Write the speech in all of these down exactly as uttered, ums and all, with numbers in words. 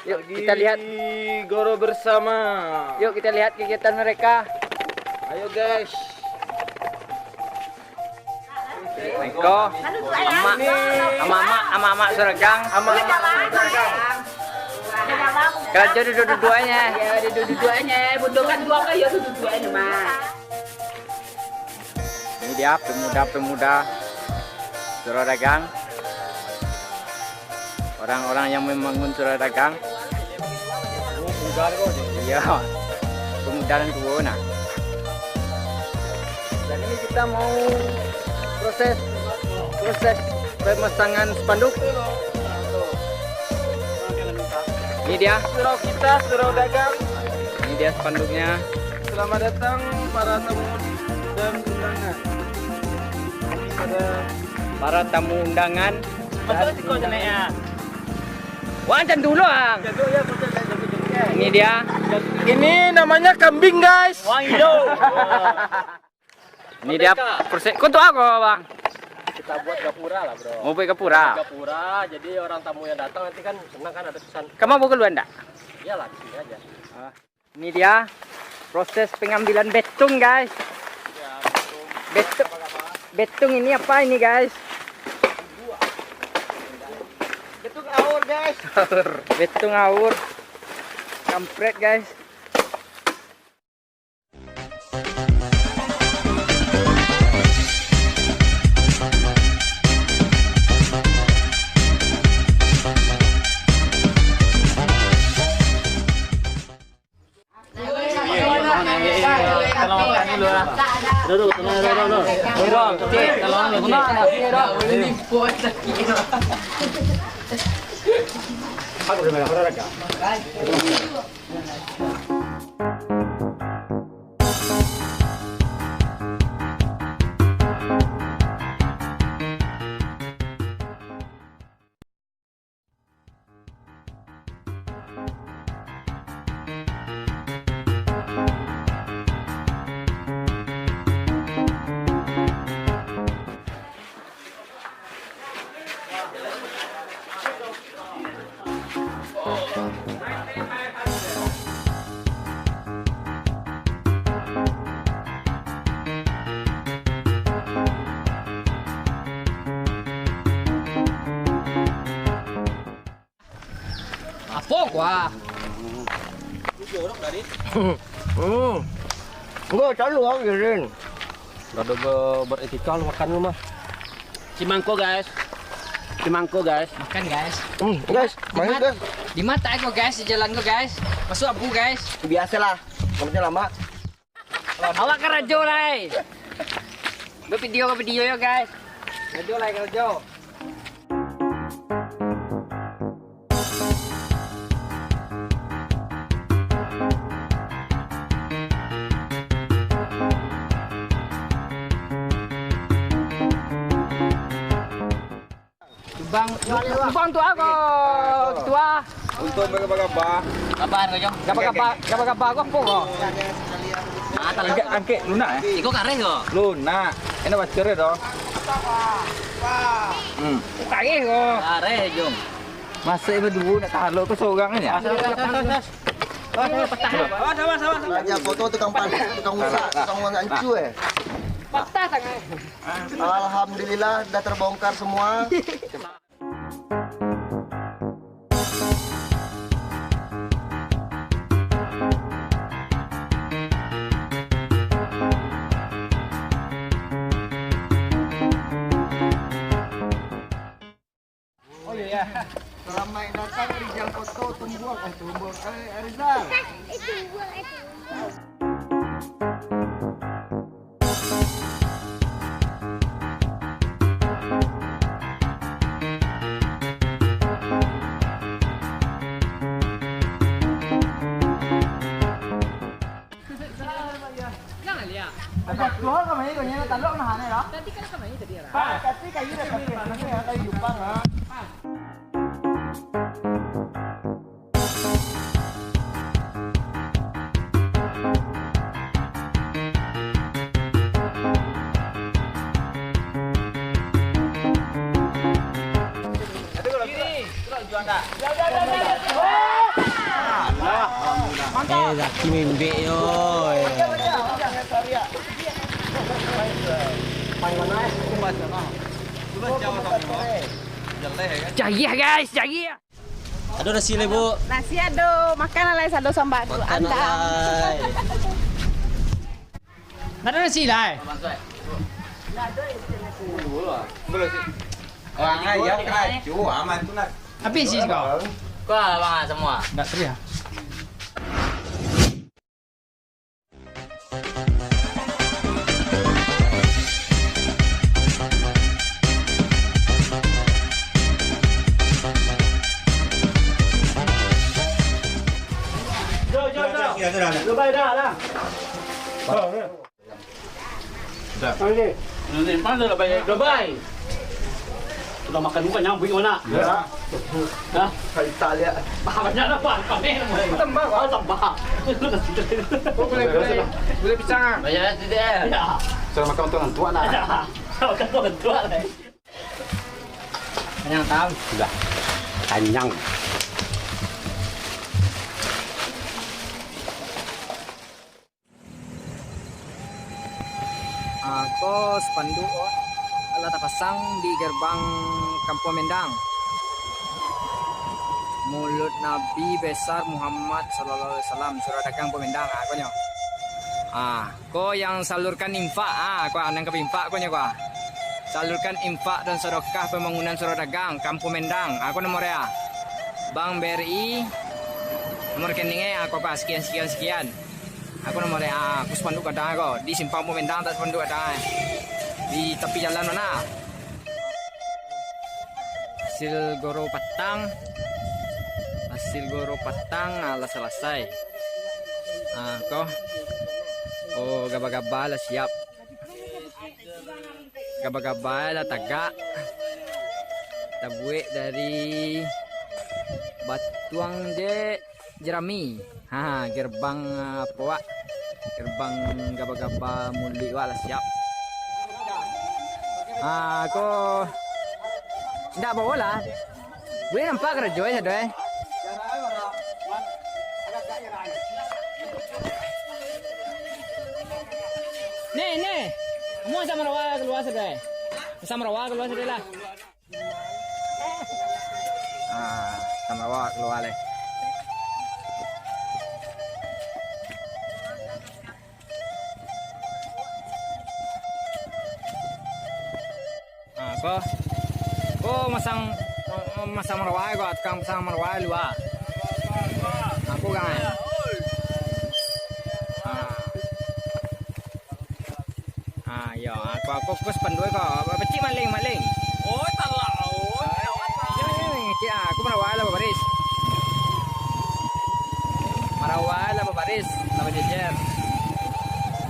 Yuk, kita lihat. Goro bersama. Yuk, kita lihat kegiatan mereka. Ayo, guys. Iko, amak, amak-amak, amak-amak Suragang. Amak-amak Suragang. Karajo duduak-duduaknyo. Ya, duduak-duduaknyo. Bundokan dua kali, ya, duduak-duduaknyo, Mak. Ini dia pemuda-pemuda Suragang. Orang-orang yang membangun Surau Dagang. Iya, pemuda dan tua nah. Dan ini kita mau proses, proses pemasangan spanduk. Ini dia. Surau kita, Surau Dagang. Ini dia spanduknya. Selamat datang para tamu dan undangan. Pada para tamu undangan. Masuk siko je, Nek, ya. Wah, jangan dulu, Ang. Jangan dulu, ya, betul, ya, jangan dulu, ya. Ini dia. Ini namanya kambing, guys. Wah, iyo. Ini dia proses. Kau tu apa, Bang? Kita buat gapura lah, Bro. Mau buat gapura? Gapura, jadi orang tamu yang datang nanti kan senang kan, ada kesan. Kamu mau keluar ndak? Iyalah, di sini aja. Ah. Ini dia proses pengambilan betung, guys. Betung, betung ini apa ini, guys? Betung aur, guys. Betung aur. Kampret, guys. Apo kuah? Hmm. Enggak, tahu, ah, Girin. Gado be-, beretika lu makan lu mah. Cimangko, guys. Cimangko, guys. Makan, guys. Hmm, guys, main, guys. Di mata ko, guys, di jalan ko, guys. Masuk abu, guys. Biasalah, namanya lama. Awak karajo lai. Bavideo ka video yo, guys. Karajo lai, karajo. Lubang, lubang tu apo, Ketua? Untuk gaba-gaba. Gaba ko, Jong. Gaba-gaba, gaba-gaba ko apo ko? Ah, tak Angkek, angkek, lunak, eh? Iko kareh ko? Lunak. Enak bacor, eh, doh. Hmm. Kareh ko. Kareh, Jong. Masa ibu duo nak talok ko sorang aja? Aja foto tukang pan-, tukang rusak, tukang hancur, eh. Patah tangan. Alhamdulillah, dah terbongkar semua. Oh, iya. Selamat datang Rizal Koto Tumbuang, eh, Tumbuang, eh, Rizal. Ada dua kamari, kau nyala talok nah, aneh lah. Tadi kan kamari tadi, Ra. Pak, tapi kayu dah tapi, tanahnya kayu Jepang, ah. Kiri. Jual tak? Jual, jual, jual, jual. Eh, Zaki membek yo. Eh. Cagih, guys, cagih. Ado nasi lai, Bu? Nasi ado, makan lah lai sado samba tu. Makan lah lai. Ndak ado nasi lai. Orang ayam keracu, aman tu nak. Habis sih kau. Kau abang semua. Ndak teriak. Dah. Mana lah bayar Dubai? Sudah makan bukan nyambuik mana? Ya. Hah? Kaita lihat. Ah, banyak lah, Pak. Tambah, Pak. Oh, tambah. Oh, boleh, boleh. Boleh pisang, ah? Banyak lah tu dia. Ya. Sudah makan untung tuan lah. Ya. Sudah makan untung tuan lah. Kenyang, Tam? Sudah. Kenyang. Ah, ko spanduk ko lah tapasang di gerbang Kampuang Mendang. Mulut Nabi Besar Muhammad Sallallahu Alaihi Wasallam, Surau Dagang Kampuang Mendang, ah, ko nyo. Ah, ko yang salurkan infak, ah, ko nan ka infak ko nyo ko, ah. Salurkan infak dan sedekah pembangunan Surau Dagang Kampuang Mendang, ah, ko nomor dia. Bank B R I, nomor rekening, ah, ko, ko, sekian, sekian, sekian. Aku nomor, ah, aku spanduk gadang ko. Di Simpang Pumendang tak spanduk gadang, eh. Di tapi jalan mana? Hasil goro patang. Hasil goro patang, ah, lah salasai. Ah, ko. Oh, gaba-gaba lah siap. Gaba-gaba lah tagak. Tabuek dari batuang je jerami. Ha, gerbang, ah, apo wak? Gerbang gaba-gaba muluik wak lah siap. Ah, ko ndak bawa lah. Buliah nampak karajo e sado e. Ni, ni. Amuah sama rawa kalua sado e. Sama rawa kalua sado lah. Ah, sama rawa kalua lai. Ah, ko, ko masang, masang marawai ko, tukang pasang marawai lua. Aku kan. Ah. Ah, iyo, aku, aku, aku spanduk ko. Becik maling, maling. Oh, salah. Oh, iyo, iyo, iyo, kecik, ah, aku marawai lah babaris. Marawai lah babaris, lah bajejer.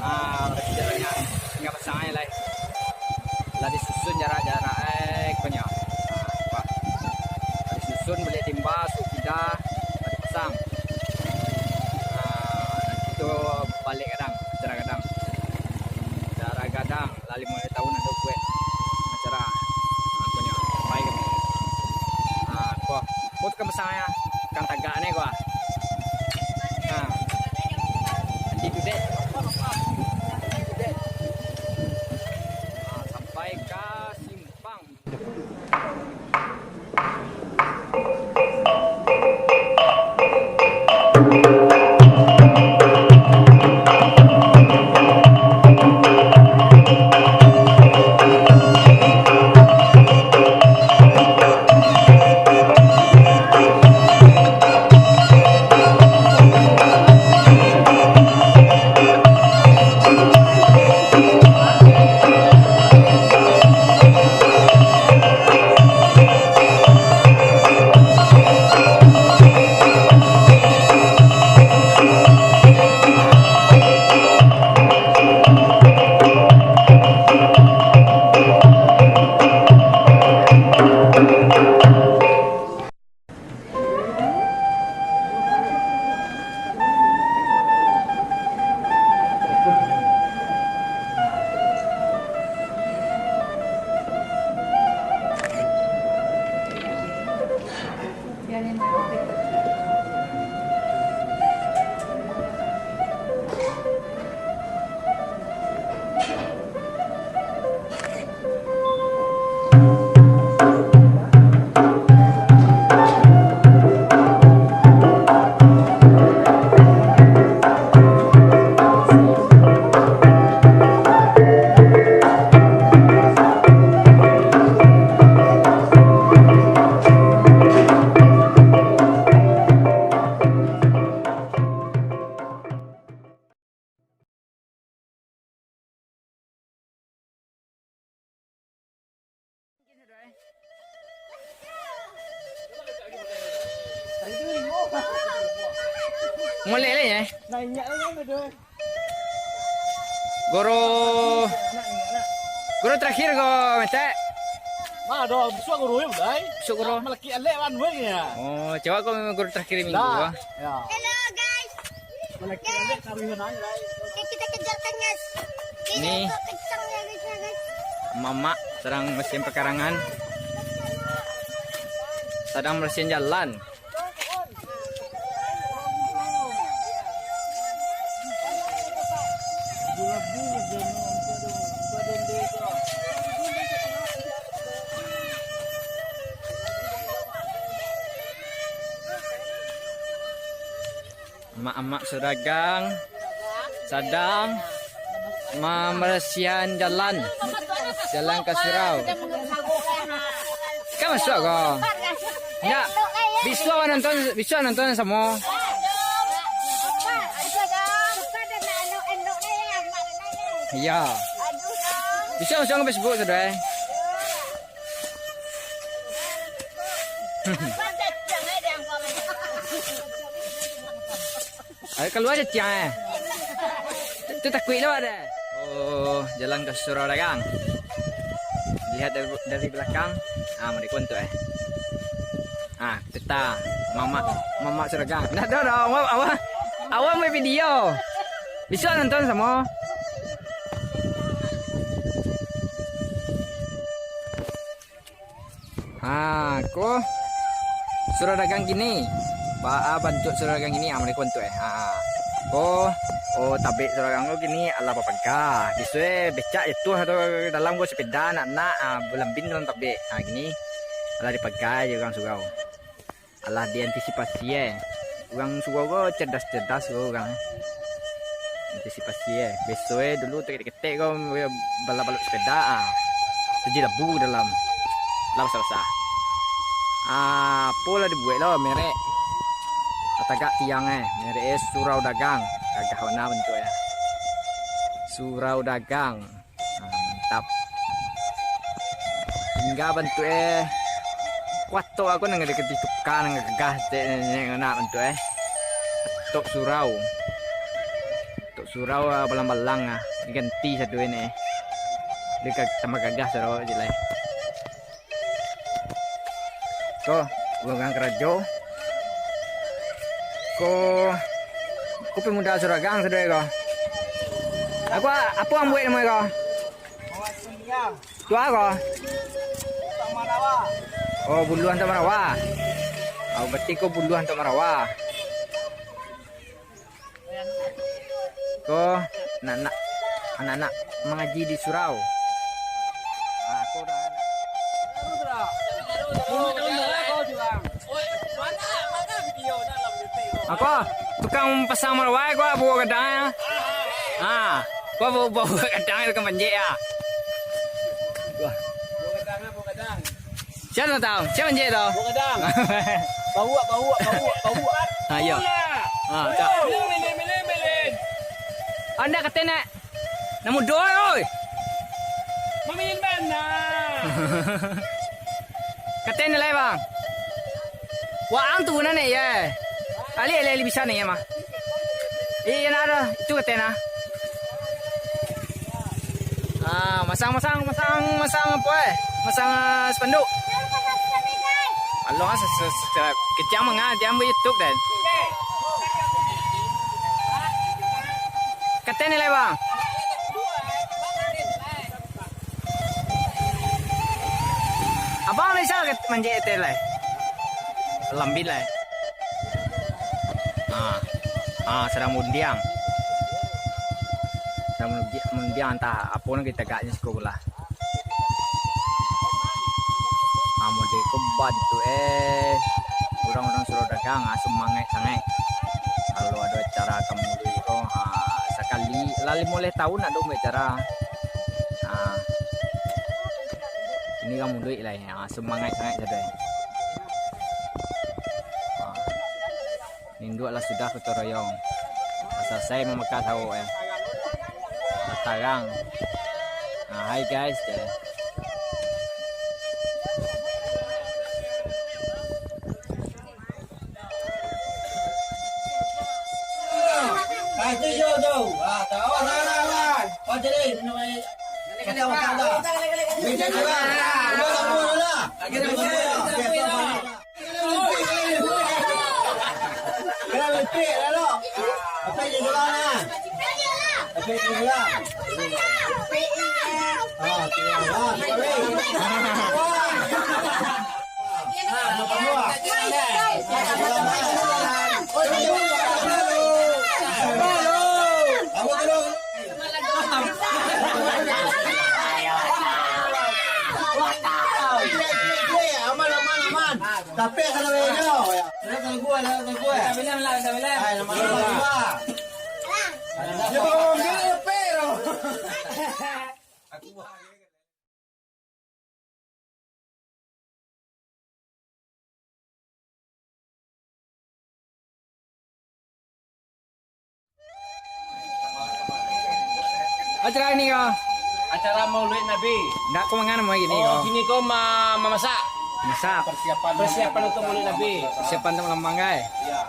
Ah, bajejer banyak. Tingga pasang aja lah. Lah disusun jarak-jarak, eh, ko nyo. Nah, wah. Lah disusun, baliak timba, suok pida, lah dipasang. Nah, itu baliak gadang, acara gadang. Acara gadang, lah limo taun ado buek acara. Nah, ko nyo, sampai kami. Nah, ko, ko tukang pasang nyo, tukang tagak ni ko. Nah, itu dek. Itu dek. Ah, sampai ka simpang. Mulai lah ya. Guru, guru terakhir ko, Metek. Mah, ado bisuak guru yo, Blai. Bisuak guru. Malaki alek wan weh ya. Oh, coba ko memang guru terakhir minggu. Dah. Ya. Hello, guys. Malaki alek karuihan aja, Blai. Oke, kita kejarkan, guys. Ini ini kencang ya, guys, ya, guys. Mamak sedang bersihin pekarangan. Sedang bersihin jalan. Amak-amak suragang sadang mambarasiahan jalan, jalan ka surau. Kan masuak ko? Ndak. Bisuak nonton, bisuak nonton samo. Iya. Bisuak masuak ka Facebook sudah, eh. Ayo kalua aja tiang, eh. Tu takuik lo ado. Oh, jalan ka surau dagang. Lihat dari, dari belakang. Ah, mereka tu, eh. Ah, peta. Mamak, mamak suragang. Ndak ado, ado. Awak, awak, awak main video. Bisuak nonton samo. Ha, ko surau dagang kini. Baa bantuak surau dagang kini? Ha, mereka bantuak, eh. Ha. Ko, oh, tabek surau dagang ko kini alah bapaga. Bisuak becak jatuah tu dalam ko sepeda nak-nak, ha, balambin dalam tabek. Ha, kini alah dipaga jo urang surau. Alah diantisipasi, eh. Urang surau ko cerdas-cerdas ko urang, eh. Antisipasi, eh. Biaso, eh, dulu tu ketek ko, balap-balap sepeda, ah. Tujuah labu dalam. Lah basah-basah. Ah, apo lah dibuek lo, merek. Batagak tiang, eh. Merek, eh, surau dagang. Gagah bana bantuak, eh. Surau dagang. Ah, mantap. Tingga bantuak, eh. Kuatok aku nang dikati tukang, nang gagah, cek, nang nak bantuak, eh. Tok surau. Tok surau, ah, balang-balang, ah. Diganti satu ini, eh. Dia gag-, tambah gagah surau je lah, eh. Ko, urang karajo. Ko, ko pemuda suragang sadonyo ko. Aku, apo ang buek namo ko? Tua ko? Oh, buluah antok marawa. Oh, berarti ko buluah antok marawa. Ko anak-anak, anak-anak mangaji di surau. Ah, ko dah. Ako tukang pasang marawai ko, bawa gadang. Ah, ko bawa, bawa gadang tukang panjek ya. Wah. Sia nan tau? Sia manjek tu? Buah gadang. Bauak, bauak, bauak, bauak. Ha, iyo. Ha, cak. Milin, milin, milin, milin. Anda katen nak? Nak mudo, oi. Mamilin bana. Katen ni lai, bang. Waang tu nan ni, ya. Alih, alih, alih bisa ni, ya, mah. Iya, nak ada. Itu katen, ah. Ah, masang, masang, masang, masang apa, eh? Masang, ah, spanduk. Along, ah, se-, se-, se-, kecang manga, dia ambil YouTube, dan. Katen ni lai, bang. Abang bisa manjek teh lai? Lambi lai. Ah, ah, sadang mundiang. Sadang mundi-, mundiang, antah apo nan kita gaknyo siko lah. Ah, mode ko bantuak, eh, urang-urang surau dagang, ah, sumangaik sangaik. Kalau ado acara ka muluik ko, ah, sakali lah limo baleh taun ado buek acara. Ah, ini ka muluik lah, ah, sumangaik sangaik sadonyo. Ah. Induak lah sudah gotong royong. Lah salasai mamakai sawok, eh. Lah tarang. Nah, hai guys, deh. Itu jo tu. Ah, tahu lah, lah, lah. Oh, jadi minum air. Kata makan dah. Minum juga. Dua lampu dulu lah. Lagi lampu dulu. Kena lipik lah, lo. Apa je dulu lah. Apa je dulu lah. Ah, tu lah. Wah. Aman, aman, aman. Tapi kalau beda, ya. Kalau gua, kalau gua. Kita bilang lah, kita bilang. Hai, nama lu apa? Dia mau ambil apa, bro? Aku Acara ini ko? Acara Maulid Nabi. Ndak ko mangano lagi ni ko? Oh, kini ko ma-, mamasak. Masak. Persiapan, persiapan untuk Maulid Nabi. Persiapan untuk lamang, kai? Iya.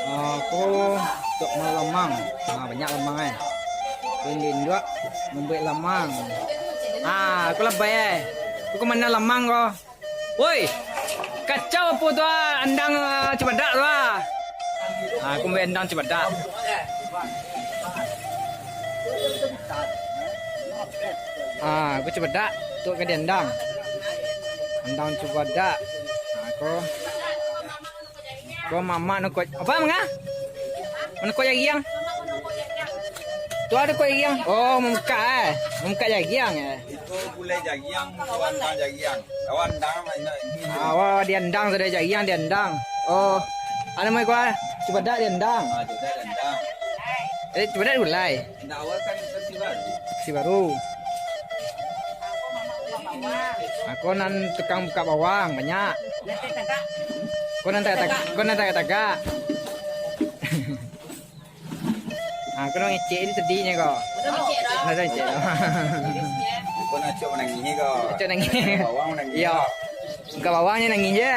Ah, ko untuak malamang. Ah, banyak lamang, eh. Ko induak-induak mambuek lamang. Ah, ko labai, eh. Ko ka ma lamang ko. Woi, kacau apo tu, ah, andang, ah, cubadak tu, ah. Ah, ko mambuek andang cubadak. Ah, ko cubadak tu ka diandang. Andang cubadak. Ah, ko. Ko mamak nukok. Apa, manga? Manukok jagiang? Tu ado kok jagiang. Oh, mamukak, eh. Mamukak jagiang, eh. Itu gulai jagiang, kawan jagiang. Kawan dang, ini. Ah, wah, diandang sudah jagiang, diandang. Oh. Anu, mai kuah. Cubadak diandang. Ah, cubadak diandang. Eh, cubadak gulai. Indak awal kan versi baru. Versi baru. Ako nan tukang buka bawang, banyak. Ko nan tagak-tagak, ko nan tagak-tagak. Ah, ko nan ngecek ni tadinyo ko. Udah ngecek dah. Udah ngecek dah. Ko nan acok manangih ni ko. Acok nangih. Bawang manangih. Iyo. Buka bawang nyo nangih je.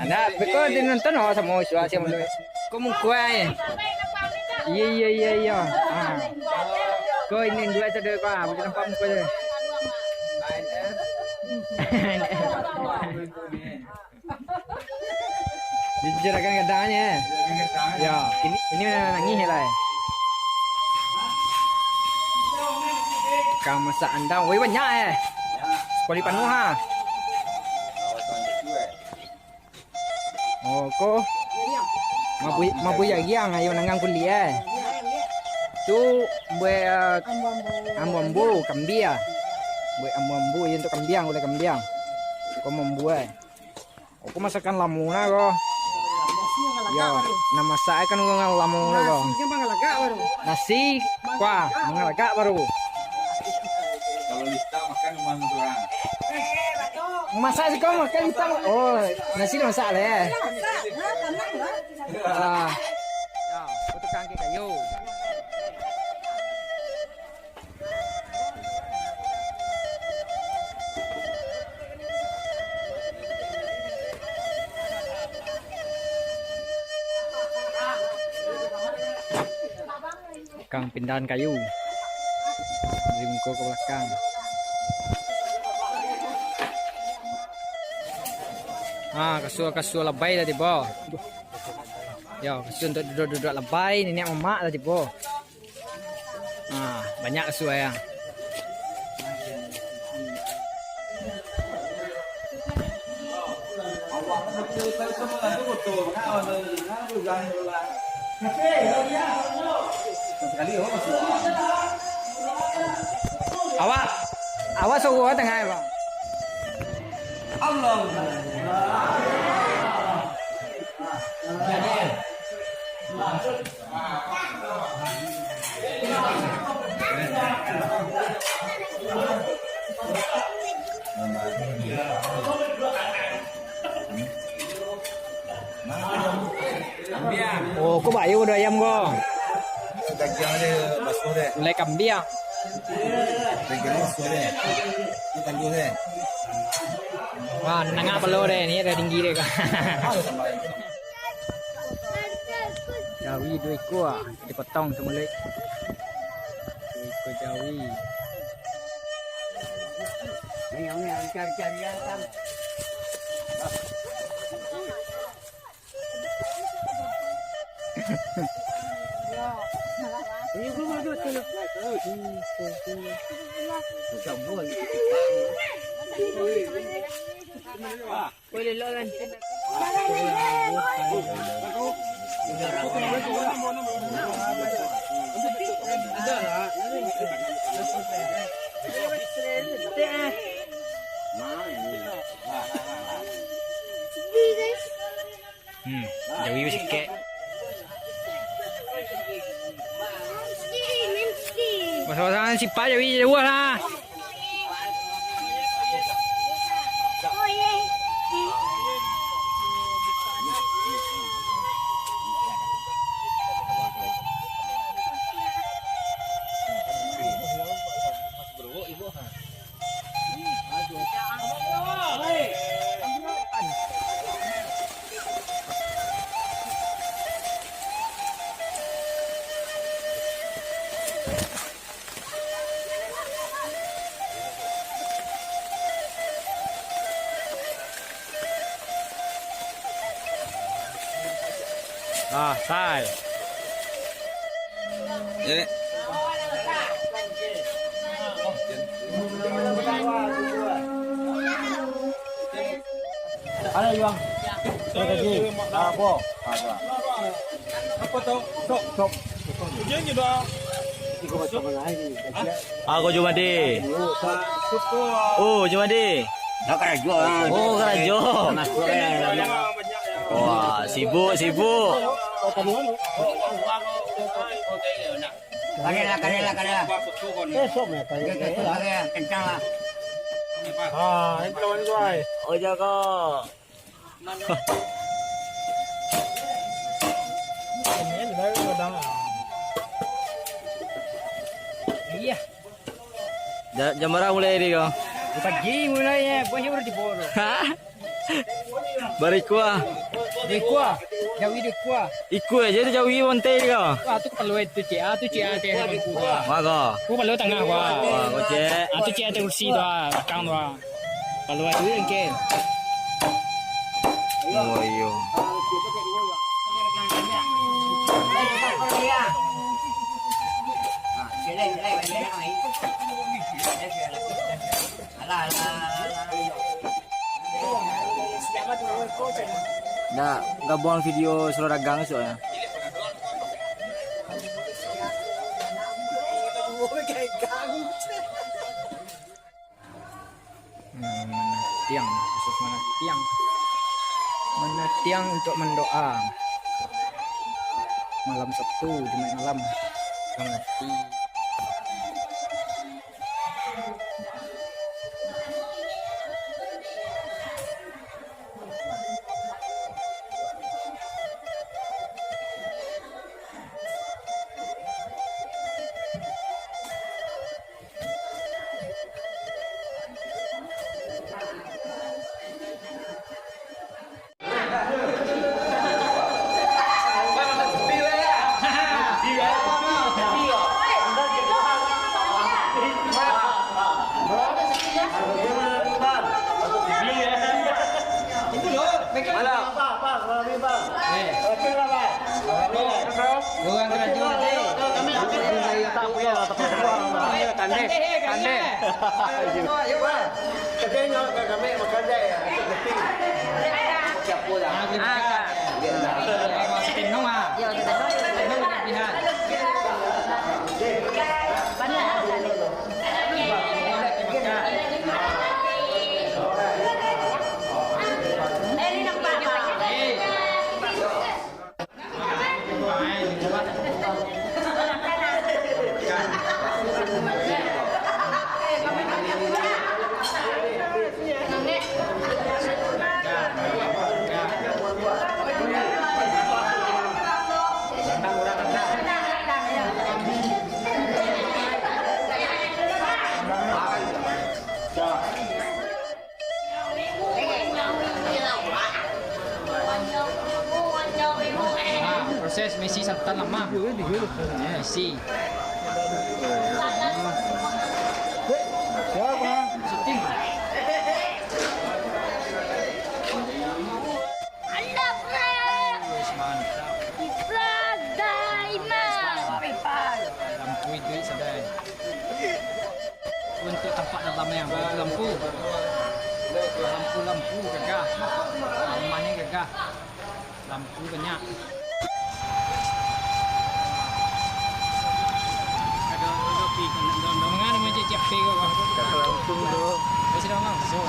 Anda, beko di nonton awak samo suah siang dulu. Ko mungkuai. Iyo, iyo, iyo, iyo. Ha. Ko ini dua sado ko, ha, bukan nampak muka je. Jujur akan gadangnya. Ya, ini, ini nangih lah. Tukang masak andang, woi, banyak, eh. Sekali panuh, ha. Oh, ko. Mabui, mabui jagiang, ayo nanggang kulik, eh. Tu buek, eh, ambo-ambo, kambiang. Buek ambo-ambo, iyo, untuak kambiang, gulai kambiang. Ko mambuek. Ko masakan lamuna ko. Yo, nan masak kan urang lamuna ko. Nasi kan mangalagak baru. Nasi, kuah, mangalagak baru. Kalau lista makan rumah urang. Masak siko makan lista. Oh, nasi masak lah, eh. Ah. Yo, ko tukang angkek kayu. Tukang pindahan kayu. Dari muko ka balakang. Ah, kasua-kasua labai lah tibo. Yo, kasua untuak duduak-duduak labai, niniak mamak lah tibo. Ah, banyak kasua ya. Awak, awak suruh tengah ya, Bang. Allah. Oh, ko bayo ado ayam ko. Dagiang dia basuh deh. Gulai kambiang. Dagiang basuh deh. Itu tanjung deh. Wah, nangah palo deh, ni dah tinggi deh, Kak. Jawi duo ikua, ah, dipotong samulek. Duo ikua jawi. Ni, ni, cari-cari ya, Tam. Hmm, jawi basikek. Pasang-pasangan sipak jawi jauah lah. Ah, sai. Eh. Ada, Bang. Ada gaji. Ah, po. Ah, po. Apa tu? Sok. Sok. Hujan je dah. Iko macam mana ini? Ah, ko Jumadi. Oh, Jumadi. Dah karajo lah. Oh, karajo. Wah, sibuk, sibuk. Kalian lah, kalian lah, kalian lah. Kencang lah. Ah, ini lawan tuai. Oh, jago. Iya. Ja-, jam bara mulai tadi ko? Pagi mulai, eh. Buah baru diboro. Hah? Bara ikua? Dua ikua. Jawi dua ikua. Ikua aja tu jawi bontai tadi ko? Wah, tu kapalo itu, Cik. Ah, tu, Cik, ah, teh. Wah, ko. Ku kapalo tangah, wah. Wah, ko, Cik. Ah, tu, Cik, ah, teh kursi tu, ah, balakang tu, ah. Kapalo itu, Cik. Oh, iyo. Nak gabuang video surau dagang esok ya. Hmm, manatiang, khusus manatiang. Manatiang untuk mandoa. Malam Sabtu, Jumaik malam. Manati. Mana? Bang, bang, bang, bang. Eh. Oke lah, bang. Bang, bang. Orang kena jual, eh. Tandai, tandai. Ayo, bang. Kerjanya orang kami makan dai ya. Itu penting. Siapa lah? Ah, boleh buka. Ah, tenung, ah. Ya, tenung. Tenung, pihak. Banyak, ah. Proses mesi santan lamah. Mesi. Syuting. Alah, Bro. Wis, mantap. Ikhlas Daiman. Lampu itu sadai. Untuk tampak dalam yang lampu. Lampu-lampu gagah. Rumahnya gagah. Lampu banyak. Mangana macam ciek ko. Langsung tu. Sudah langsung.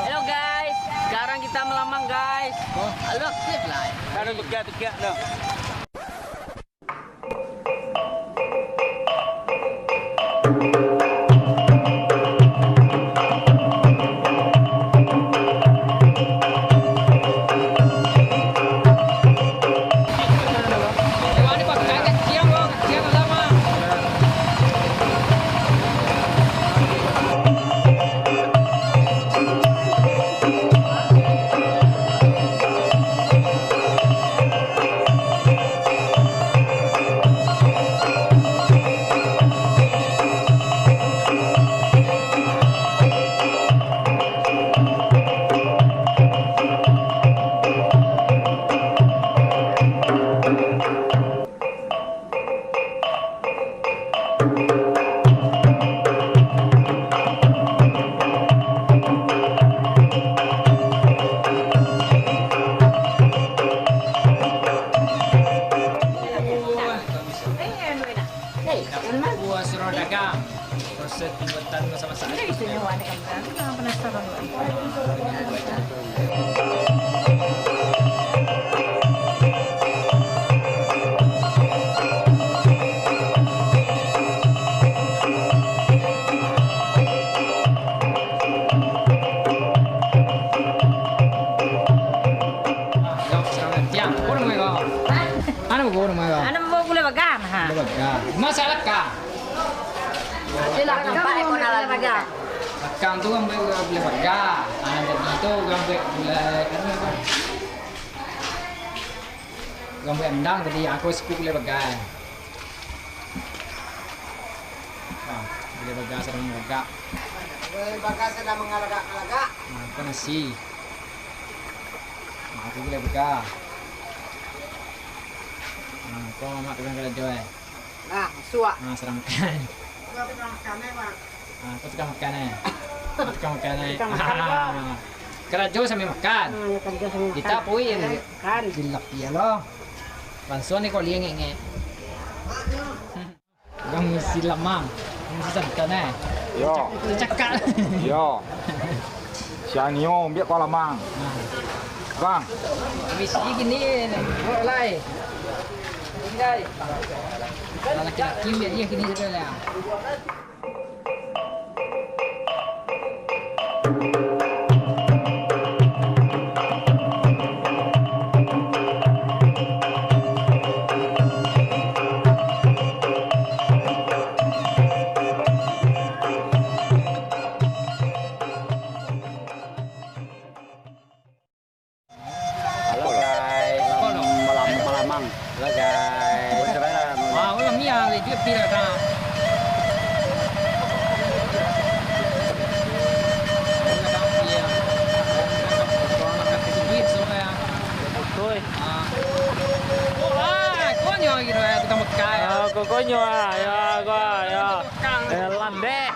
Hello guys, sekarang kita melamang guys. Oh. Halo, aktif lah. Kalau tegak-tegak dah. Buah suruh dagang. Proses pembuatan masak-masak. Ada itu nyawa ada kamu. Aku jangan penasaran. Tiang, kau nama kau? Hah? Anu kau nama kau? Anu mau gulai bagan, ha. Gulai bagan. Masalah kah? Lakang tu kan buek gulai baga. Ah, jadi tu kan buek gulai, anu apo? Kan buek rendang tadi, aku suko gulai baga. Ah, gulai baga sadang mangalagak. Gulai baga sadang mangalagak-ngalagak. Ah, ko nasi. Ah, aku gulai baga. Ah, ko mamak tukang karajo, eh. Nah, masuak. Ah, sadang makan. Tukang makan, eh, Bang. Ah, ko tukang makan, eh. Ko tukang makan, eh. Tukang makan, Bang. Ah. Karajo sambil makan. Ah, yo, karajo sambil makan. Kita pui, yo, makan. Dilap, yo, lo. Langsung ni ko liang ngek-ngek. Urang misi lamang. Misi santan, eh. Yo. Cakak. Yo. Siang nyo, ambiak ko lamang. Nah. Bang. Misi kini, ni. Buek lai. Tinggai. Kalau laki-laki, ambiak dia kini sudah lah. Halo, guys. Malam, malamang. Halo, guys. Ah, ulang ni ah, lagi pi lah, dah. Duit semua ya. Betul. Ah. Oh, ah, konyo gitu ya, tukang bekai. Ah, kok konyo ah, ya, gua, ya. Tukang. Eh, landeh.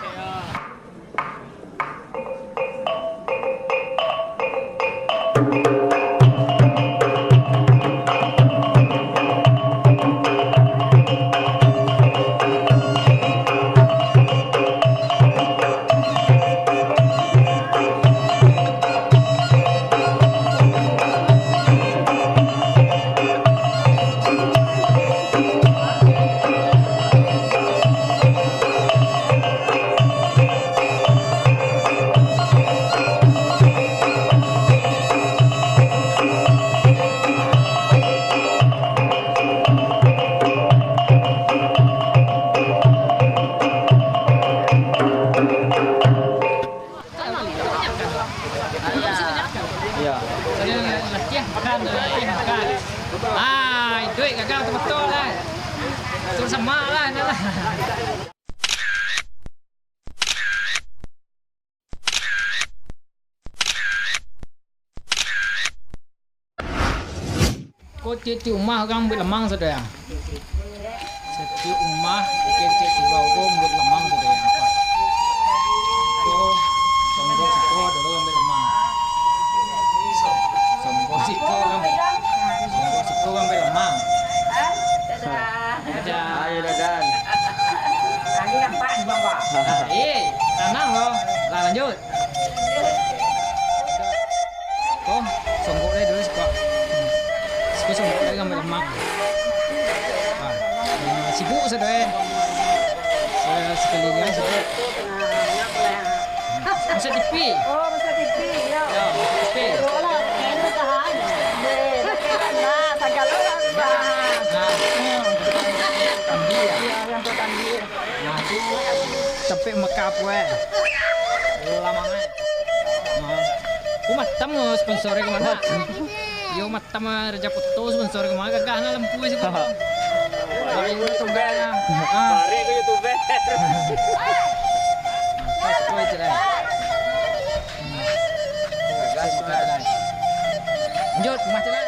Ya. Iya. Latihan makan, latihan makan. Ah, itu Duit gagang tu betul lah. Betul semak lah, nah lah. Ko tiok-tiok umah urang buek lamang sado ya. Satiok umah, tiok-tiok surau ko buek lamang sado ya. Ko, songgok siko dulu ambiak lamang. Songgok siko ambiak, songgok siko ambiak lamang. Dadah. Ayo, dadah. Tadi nampak di bawah. Ah, eh, tanang lo. Lah, lanjut. Ko, songgok deh dulu siko. Siko songgok deh ambiak lamang. Ah, sibuk sado eh. Sekeliling sibuk. Masak T V. Oh, masak T V, ya. Ya, masak T V. Alah, kayaknya tahan. Deh, dah kira lah, sagalo lah, Bang. Nah, nah. Iya, yang pertama. Nah, tu sampai Mekah pun, eh. Lama, eh. Nah. Ku matam sponsor ke mana? Yo, matam Raja Foto sponsor ke mana? Gagah nah lampu sih. Ayo, youtuber. Ah. Barek ko youtuber. Gas ko je lah. Gas ko je lah. Lanjut, rumah je lah.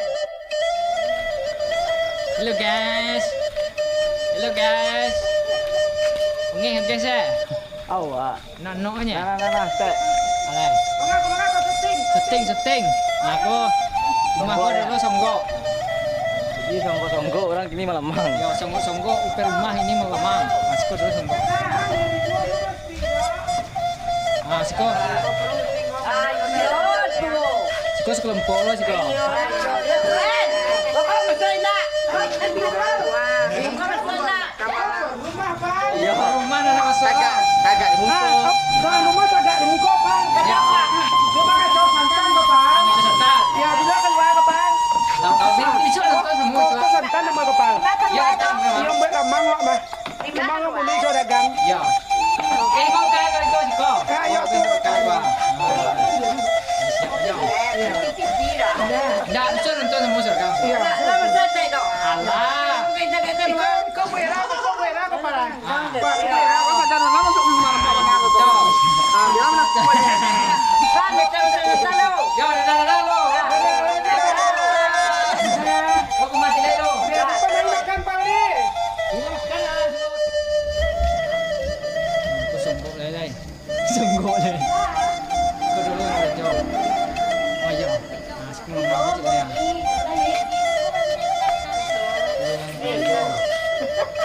Hello, guys. Hello, guys. Ngeh, guys, eh? Awak. Nak, nak, nya? Nah, nah, nah, nah, set. Alai. Setting, setting. Nah, ko. Rumah ko dulu songgok. Jadi, songgok-songgok, urang kini malamang. Yo, songgok-songgok, upai rumah ini malamang. Nah, siko dulu songgok. Ah, siko. Siko sakelompok lah, siko. Iyo. Rumah nak masuk. Tagak, tagak di muko. Ah, tuan rumah tagak di muko, Bang. Yo. Dia bakal santan, Bang. Santan. Ya, bila keluar, Bang. Tahu, tahu. Bisa, bisa, tahu semua. Kau santan nama, Bang. Yo, santan. Yang buat lamang, Bang. Cuma nggak boleh jual dagang. Yo. Eh, mau kaya kali kau siko. Kaya tu. Kaya, Bang. Ndak, bisa nonton semua seragam. Iya. Alah. Iko, iko buera, iko buera, iko parang. Ah. Pak, buera, iko sadar, iko masuk rumah, rumah, rumah, iko. Ah, bilang nak. Yo, dadah, dadah, lo. Kau ke mati deh, lo. Biar apa main makan, Pak, ni? Ini makan, ah. Kau sombong, lai, lai. Songgok je. Kau dulu yang kerja. Oh, iya. Nah, sepuluh ribu je, ya.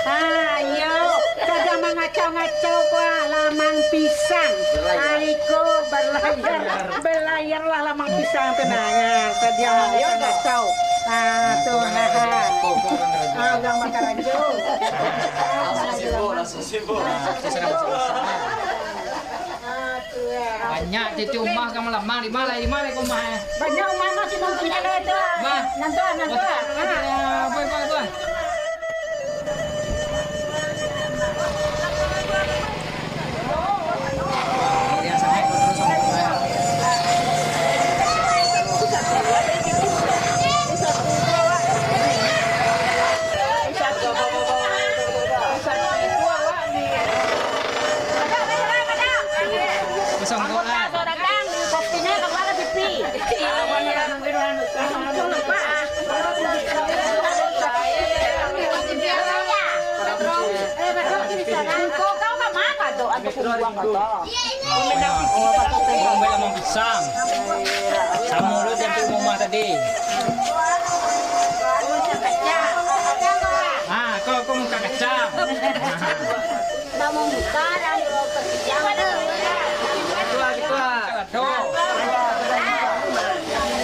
Ayo, kada mangacau-ngacau ko, lamang pisang. Ai ko, balayar, balayarlah lamang pisang tu nah. Nah, kada mangacau-ngacau. Ah, tu nah. Ah, urang bakarajo. Langsung sibuk, langsung sibuk. Banyak titik umah ka malamang, di ma lai, di ma lai ka umah, eh? Banyak umah masih nonton jalan tu. Mah. Nanti, nanti. Ah, boy, boy, boy. Kosong bola. Kau, kau ka ma, Dok? Ada pembuang, kata. Lamang pisang. Samo lo jo rumah tadi. Ah, kau, kau muka kacang. Bangun buka dan dua ketiga. Ketua, ketua. Aduh.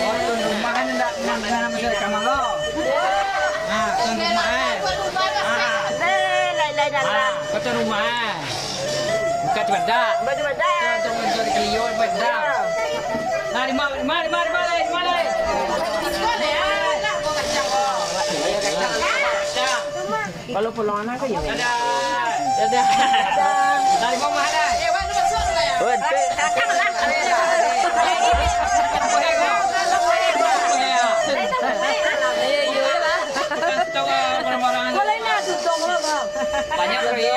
Oh, tuan rumah kan ndak, ndak, ndak, ndak, ndak, kamar lo. Ah, tuan rumah, eh. Ah. Eh, lai, lai, lai, lai. Ah, kau tuan rumah, eh. Bukan cubadak. Bukan cubadak. Tuan, tuan, tuan, kelio, cubadak. Nah, di ma, di ma, di ma, di ma, lai, di ma, lai. Kacang. Kalau pulang anak ke ya? Dadah. Dadah. Dari rumah dah. Eh, Wan, masuk dulu ya. Wan, pe- Kakak lah. Dadah. Banyak kali ya.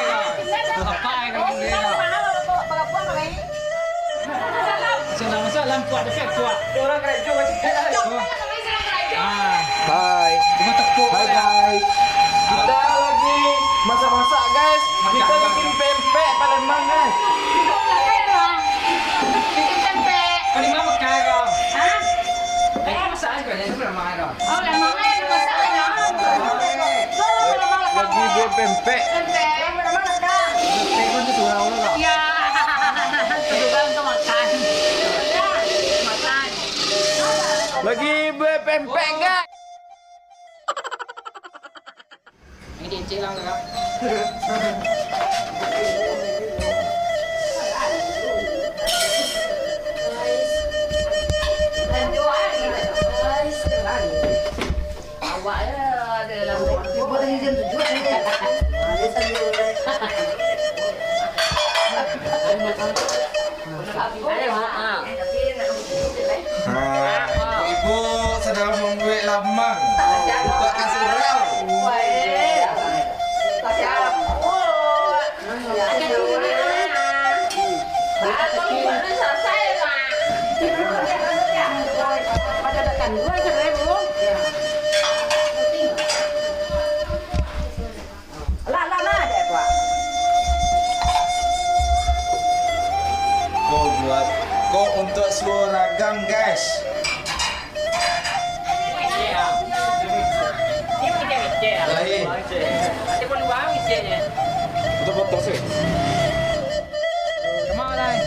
Apa yang kau beli ya? Sudah masuk lampu ada efek kuat. Orang karajo macam tu. Ah. Hai. Cuma tepuk Hai, ya. Guys. Kita lagi masak-masak, guys. Kita bikin pempek Palembang, guys. Bikin pempek. Kau di mana makan kau? Hah? Eh, masak aja kau, jangan dulu makan kau. Oh, lamang eh, masak eh, lamang. Lagi buat pempek. Pempek. Pempek pun tu surau lah, Kak. Ya. Surau untuk makan. Makan. Lagi buat pempek, Kak. Ini cincin lah, Kak. Awak ya, ada dalam. Nah, ibu sedang membuat lamang untuk kasurau. Lah, lah, lah, dek, Pak. Ko buat, ko untuk suaragang, guys. Lain. Untuk foto sih. Kama lai?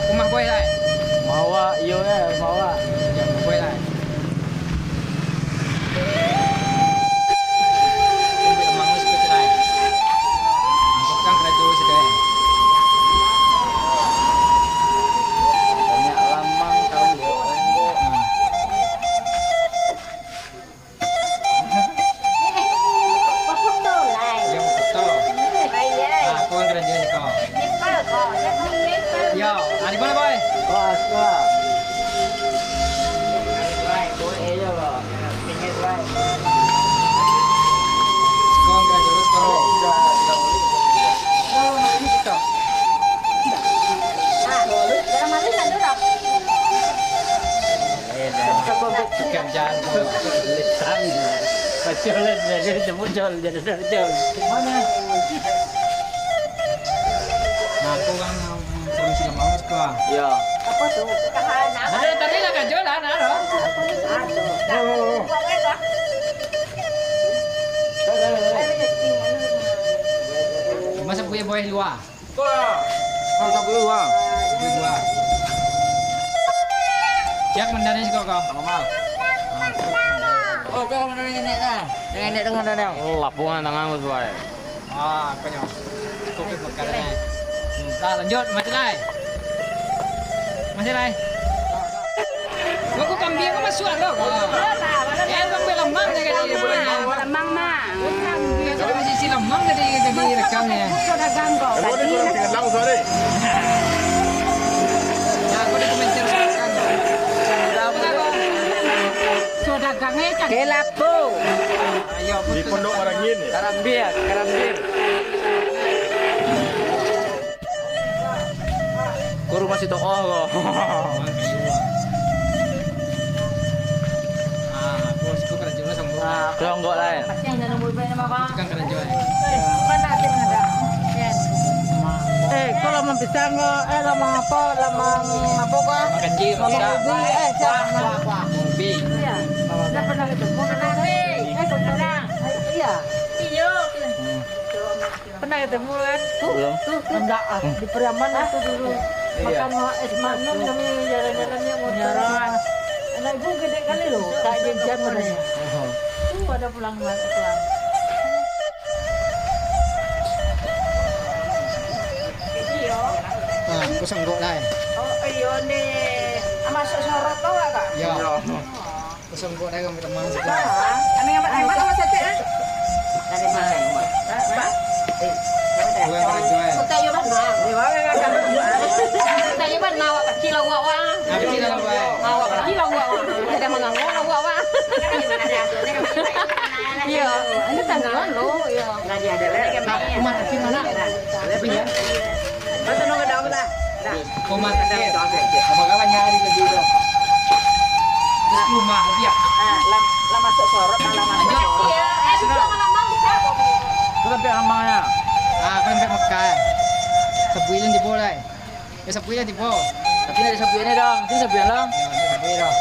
Rumah boy lai? Rumah awak, iyo, eh, rumah awak. Rumah boy lai. Banyak lamang, kawan, onggok. Bafoto lai. Iyo, bafoto. Ai, ai. Ah, ko nan karajo siko. Nipa ko, jan nipa. Iyo, ah, di ma, boy? Ko, ko. Siko nan karajo siko. Ah, dalam ati satu dah. Pekerjaan tu. Lisan. Pacul, jadi sebut jol, jadi sebut jol. Nah, aku kan promosi lamang, Mas, kau. Iya. Apa tu? Ada, tadi lah kajol lah, nah, loh. Aduh. Masa punya boy luar? Mantap dulu, Bang. Siap mandani siko ko. Sama, Bang. Oh, ko mandani nenek dah. Nenek dengan nenek. Oh, lapungan tangan ku suai. Ah, konyo. Kopi bakar ni. Hmm, dah lanjut, masih lai. Masih lai. Kau, kau kambing kau masuak lo. Eh, kambing lamang ni kan dia punya. Lamang, Mang. Kambing kau masih lamang jadi, jadi rekam ya. Sudah ganggu. Kamu ada kurang tinggal langsung hari. Ya, aku di komentar. Sudah ganggu ya, Cang. Kelapo. Di Pondok Marangin ya. Karambia, karambia. Ko rumah si To'oh ko. Ah, bos, ko karajo lah sambung. Ah, kelonggok lah, ya. Tukang karajo, eh. Eh, ko lamang pisang ko, eh, lamang apo, lamang apo ko? Lamang kacil, lamang ubi, eh, siap. Ubi. Iya. Dah pernah ketemu, kan? Eh, kau pernah? Eh, iya. Iya. Hmm. Pernah ketemu kan? Belum. Tuh, tuh. Enggak, ah. Di Pariaman itu dulu. Iya. Makan wa-, es maknum kami jalan-jalannya motor. Iya. Anak ibu gede kali loh, tak janjian modelnya. Oh. Tuh ada pulang, pulang. Iya. Ah, aku senggok lah, eh. Oh, iya, ni. Ah, masuk sorot kau, Kak? Iya. Iya. Kosong kok dagang teman. Nah, kami amat, amat, amat saja, eh. Dari mana, Mak? Hah? Hah? Eh, Bukan dari Joel. Kota Yoban, Mak. Di mana, Kak? Kota Yoban, nah, awak kecil lah, awak, wah. Ah, kecil lah, awak. Awak kecil lah, awak, wah. Ada manganggur lah, awak, wah. Ini kan di mana, Kak? Ini kan di mana, Kak? Iyo, ini tanggalan lo, iyo. Nah, rumah sakit mana? Rumah sakit. Apa kawan nyari lagi tu? Terus rumah lagi ya? Ah, lam-, lah masuk sorot, lah masuk sorot. Iya, eh, itu lama-lama bisa. Itu sampai Amang ya? Ah, kan sampai Mekah. Sebulan di boleh. Ya, sapuiknyo tibo. Tapi nak disapuiknyo dong. Sini sapuiknyo dong. Ya, ini sapuik dong.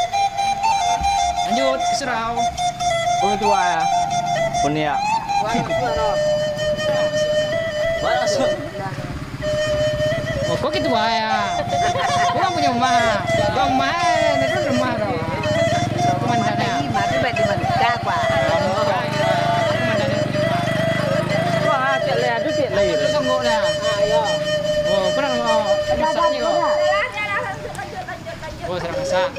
Lanjut ke surau. Oh, itu ya. Punya. Oh, kok gitu ya? Kok punya rumah? Kok rumah, eh, ini kan rumah dong. Komandannya. Mati bagi mentah, Pak. Komandannya punya rumah. Wah, cek le, aduh, cek le. Itu songgoknya. Oh, pernah, oh, besarnya kok. Oh, sarang masak.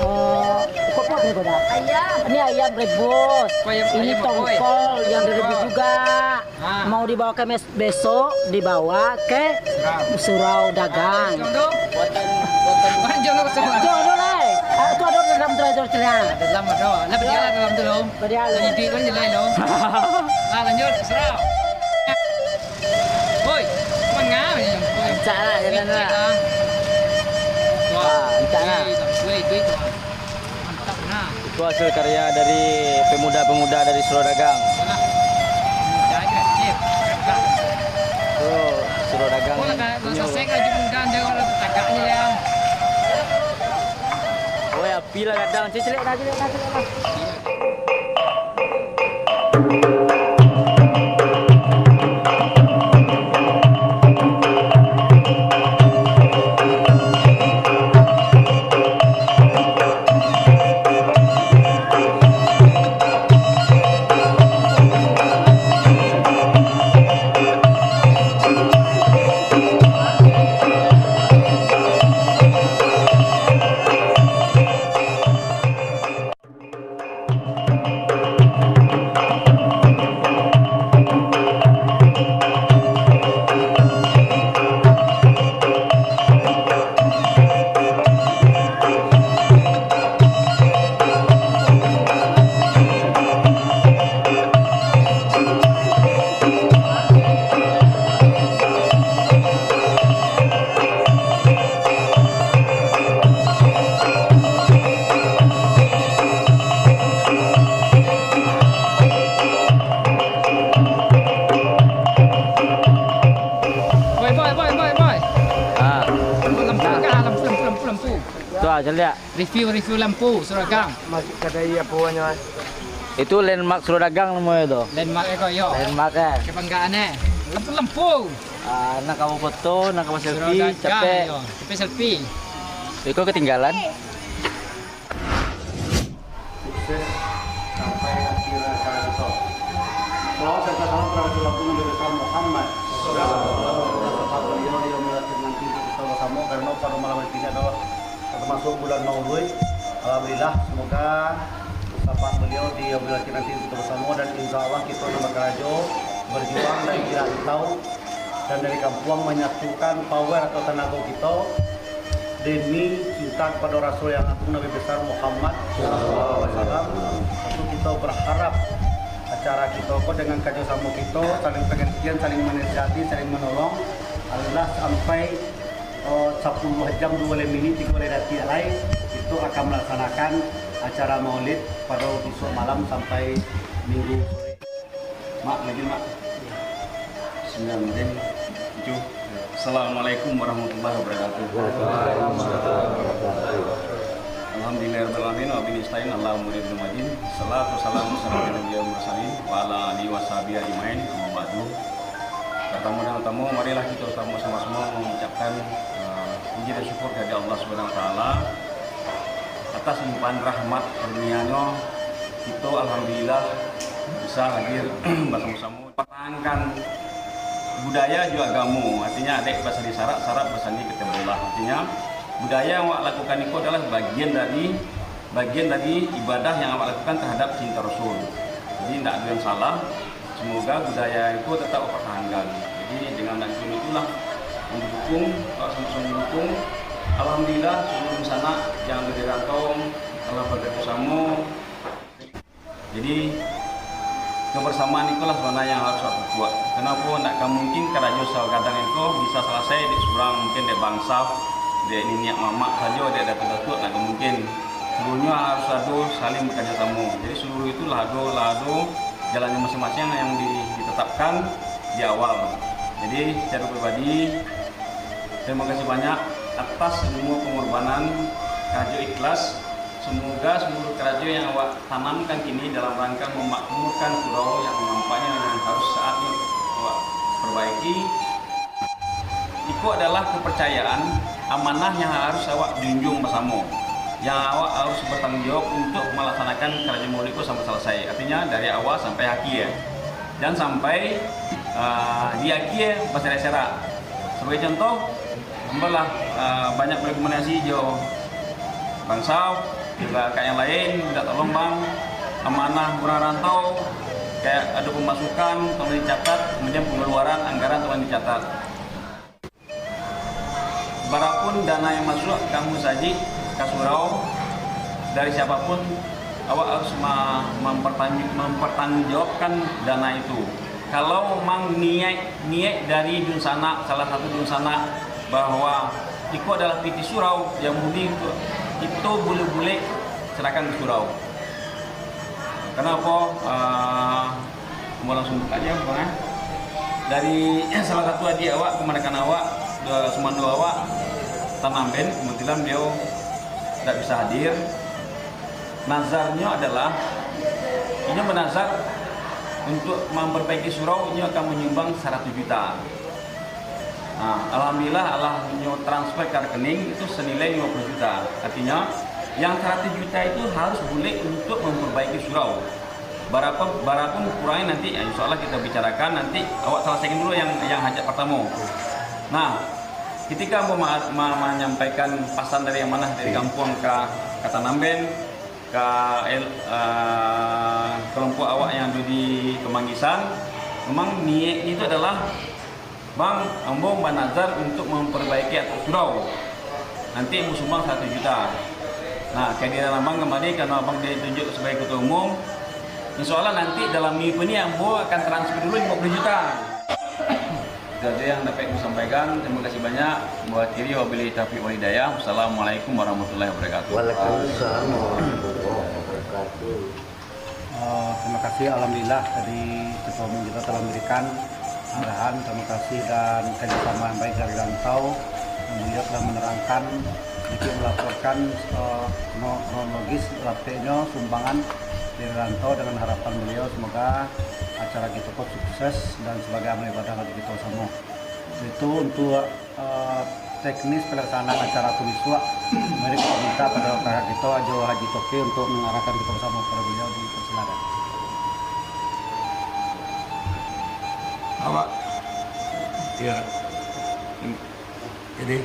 Oh, kopok ni, Koda. Ayam. Ini ayam rebus. Kok ayam, ini ayam apa, eh? Tongkol yang direbus juga. Ah. Mau dibawa ke mes-, besok dibawa ke surau, surau dagang. Ah, jong tu? Buatan, buatan. Bukan jong tu, kosong. Jong tu lah. Ah, tu ada dalam tu, ada dalam. Dalam ada. Lah, berjalan dalam tu, lo. Berjalan. Penyidik kan jelas, lo. Ah, lanjut, surau. Woi, manga ni? Rancak lah jalan tu lah. Wah, rancak lah. Woi, duit tu. Mantap nah. Itu hasil karya dari pemuda-pemuda dari Surau Dagang. Walah. Muda aja, cip. Itu Surau Dagang. Walah, kan, punya. Selesai kan, cuma muda, anda kalau tagak ni ya. Woi, api lah gadang. Cik, cik, cik, cik, cik, cik. Boy, boy, boy, boy, boy. Ah. Lampu, lampu, lampu, lampu, lampu. Tu ah, caliak. Review, review lampu Surau Dagang. Masuk kadai apo nyo, ah? Itu landmark Surau Dagang namonyo tu. Landmark eh, kok, yo. Landmark, eh. Kebanggaan, eh. Lampu-lampu. Ah, nak kamu foto, nak kamu selfie, Surau Dagang, capek. Yo. Capek selfie. Iko ketinggalan. Sukses sampai akhir acara kita. Salawat serta salam kepada Rasulullah Nabi besar Muhammad. Syafaat beliau di yaumil akhir nanti untuk kita bersama, karena pada malam hari ini adalah termasuk bulan Maulud. Alhamdulillah, semoga syafaat beliau di yaumil akhir nanti untuk kita bersama, dan insya Allah kita nan bakarajo, berjuang dari jarak jauh dan dari kampuang menyatukan power atau tenaga kita demi cinta kepada Rasul yang agung Nabi besar Muhammad sallallahu alaihi wasallam. Tentu kita berharap acara kita ko dengan kerjasama kita, saling pengertian, saling menasihati, saling menolong, adalah sampai, eh, sepuluh jam dua belas minit, tiga belas detik lai, kita akan melaksanakan acara Maulid pada besok malam sampai Minggu sore. Mak, lagi, Mak. Sembilan menit. Tujuh. Assalamualaikum warahmatullahi wabarakatuh. Alhamdulillahirabbil alamin, wa bihi nasta'in, ala umuri dunya wa din. Salatu wassalamu ala asyrafil anbiya'i wal mursalin, wa ala alihi wa sahbihi ajmain, amma ba'du. Pertama-tama, marilah kita sama-sama mengucapkan, eh, puji dan syukur kepada Allah Subhanahu wa Taala atas limpahan rahmat karunia-Nya, kita alhamdulillah bisa hadir bersama-sama. Pertahankan budaya jo agamo, artinya adaik basandi syarak, syarak basandi kitabullah. Artinya, budaya yang awak lakukan itu adalah bagian dari, bagian dari ibadah yang awak lakukan terhadap cinta Rasul. Jadi, ndak ada yang salah. Semoga budaya itu tetap awak pertahankan. Jadi, dengan bantuan itulah, mendukung, awak sama-sama mendukung. Alhamdulillah, seluruh sanak yang ada di rantau telah bergabung sama. Jadi, Kabarsamaan ikolah sabananyo yang harus awak kukuak. Kanapo ndak ka mungkin karajo sagadang iko bisa salasai dek surang, mungkin dek bangsa, dek niniak mamak sajo, dek datuak-datuak, ndak ka mungkin. Saluruhnyo harus ado saling bakarjo samo. Jadi, saluruh itu lah ado, lah ado jalannyo masing-masing yang di-, ditetapkan di awal. Jadi, secara pribadi, terima kasih banyak atas semua pengorbanan, karajo ikhlas. Semoga seluruh karajo yang awak tanamkan kini dalam rangka memakmurkan surau yang nampaknyo yang harus saatnyo awak perbaiki. Iko adalah kepercayaan, amanah yang harus awak junjung basamo, yang awak harus bertanggung jawab untuk melaksanakan karajo maulid ko sampai selesai. Artinya, dari awal sampai akhir. Jan sampai, ah, di akhir baserak-serak. Sebagai contoh, ambo lah, ah, banyak berkomunikasi jo bangsa, juga ka yang lain, minta tolong, Bang, amanah urang rantau, kayak ada pemasukan, tolong dicatat, kemudian pengeluaran anggaran tolong dicatat. Barapun dana yang masuak ka musajik, ka surau, dari siapapun, awak harus ma-, mempertanju-, mempertanggungjawabkan dana itu. Kalau memang niat, niat dari dunsanak, salah satu dunsanak, bahwa iko adalah pitih surau yang murni untuak kito bulek-bulek, serahkan ka surau. Kanapo, ah, Ambo langsung bukak se, Bang, eh. Dari salah satu adiak awak, kamanakan awak, da-, sumando awak, Tanamben, kebetulan beliau indak bisa hadir. Nazarnyo adalah, inyo banazar untuak mamperbaiki surau, inyo akan manyumbang saratus juta. Nah, alhamdulillah, alah nyo transfer ka rekening itu senilai limo puluah juta. Artinyo, yang saratus juta itu harus bulek untuak mamperbaiki surau. Barapun, barapun kurangnyo nanti, ya, insya Allah kita bicarakan, nanti awak salasaikan dulu yang, yang hajat partamo. Nah, ketika ambo ma-, ma-, manyampaikan pasan dari amanah dari kampuang ka, ka Tanamben, ka el-, eh, kelompok awak yang ado di Kemanggisan, memang niatnyo itu adalah, Bang, ambo banazar untuak mamparbaiki atap surau. Nanti ambo sumbang saratus juta. Nah, kehadiran abang kamari, karano abang ditunjuk sabagai ketua umum, insya Allah nanti dalam minggu ko ni ambo akan transfer dulu limo puluah juta. Itu saja yang dapat ambo sampaikan. Terima kasih banyak. Ambo akhiri, wabillahi taufiq wal hidayah. Wassalamualaikum warahmatullahi wabarakatuh. Waalaikumsalam warahmatullahi wabarakatuh. Eh, terima kasih, alhamdulillah, tadi Ketua Umum kita telah memberikan arahan. Terima kasih dan kerjasama yang baik dari rantau. Dan beliau telah menerangkan, sedikit melaporkan, eh, kro-, kronologis rapeknyo sumbangan dari rantau, dengan harapan beliau semoga acara kita ko sukses dan sebagai amal ibadah bagi kita sama. Itu untuk eh, teknis pelaksanaan acara tu bisuak, mari kita minta pada kakak kita Ajo Haji Toke untuk mengarahkan kita bersama kepada beliau, dipersilakan. Awak. Ya. Jadi,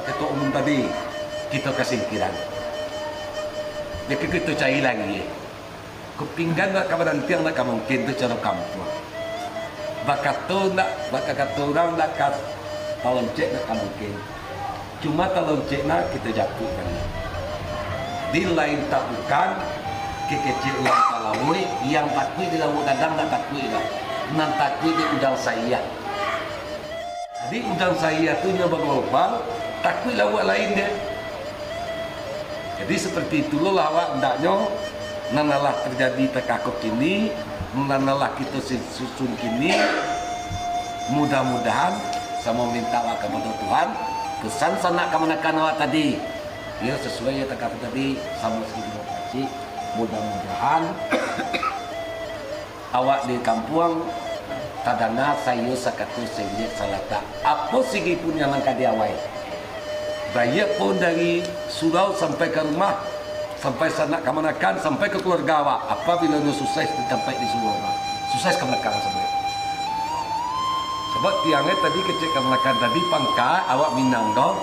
Ketua Umum tadi, kita ka singkirkan. Jadi kita cari lagi. Kupinggan nak ka barantiang nak ka mungkin tu caro kampuang. Bakato nak, bakato urang nak ka taloncek nak ka mungkin. Cuma taloncek nak kita japuikkan. Di lain tapukan, kekecek urang talawuik, yang takuik di lawuak gadang nak takuik lah. Nan takuik di udang sayia. Jadi, udang sayia tu nyo bagelombang, takuik lawuak lain deh. Jadi, seperti itulah awak hendaknyo, nan alah terjadi takah ko kini, nan alah kito si-, susun kini, mudah-mudahan, samo minta awak kapado Tuhan, pesan sanak kamanakan awak tadi, iyo, sesuai yo takah ko tadi, samo segi terima kasih, mudah-mudahan, Awak di kampuang tadanga saiyo sakato sainjek salatak. Apo sigi pun yang nan ka diawai. Baiak pun dari surau sampai ka rumah, sampai sanak kamanakan, sampai ka kaluarga awak. Apabilo nyo sukses di tampek di surau, sukses ka balakang sampai. Sabab tiang e tadi kecek ka balakang tadi, pangka awak Minang ko,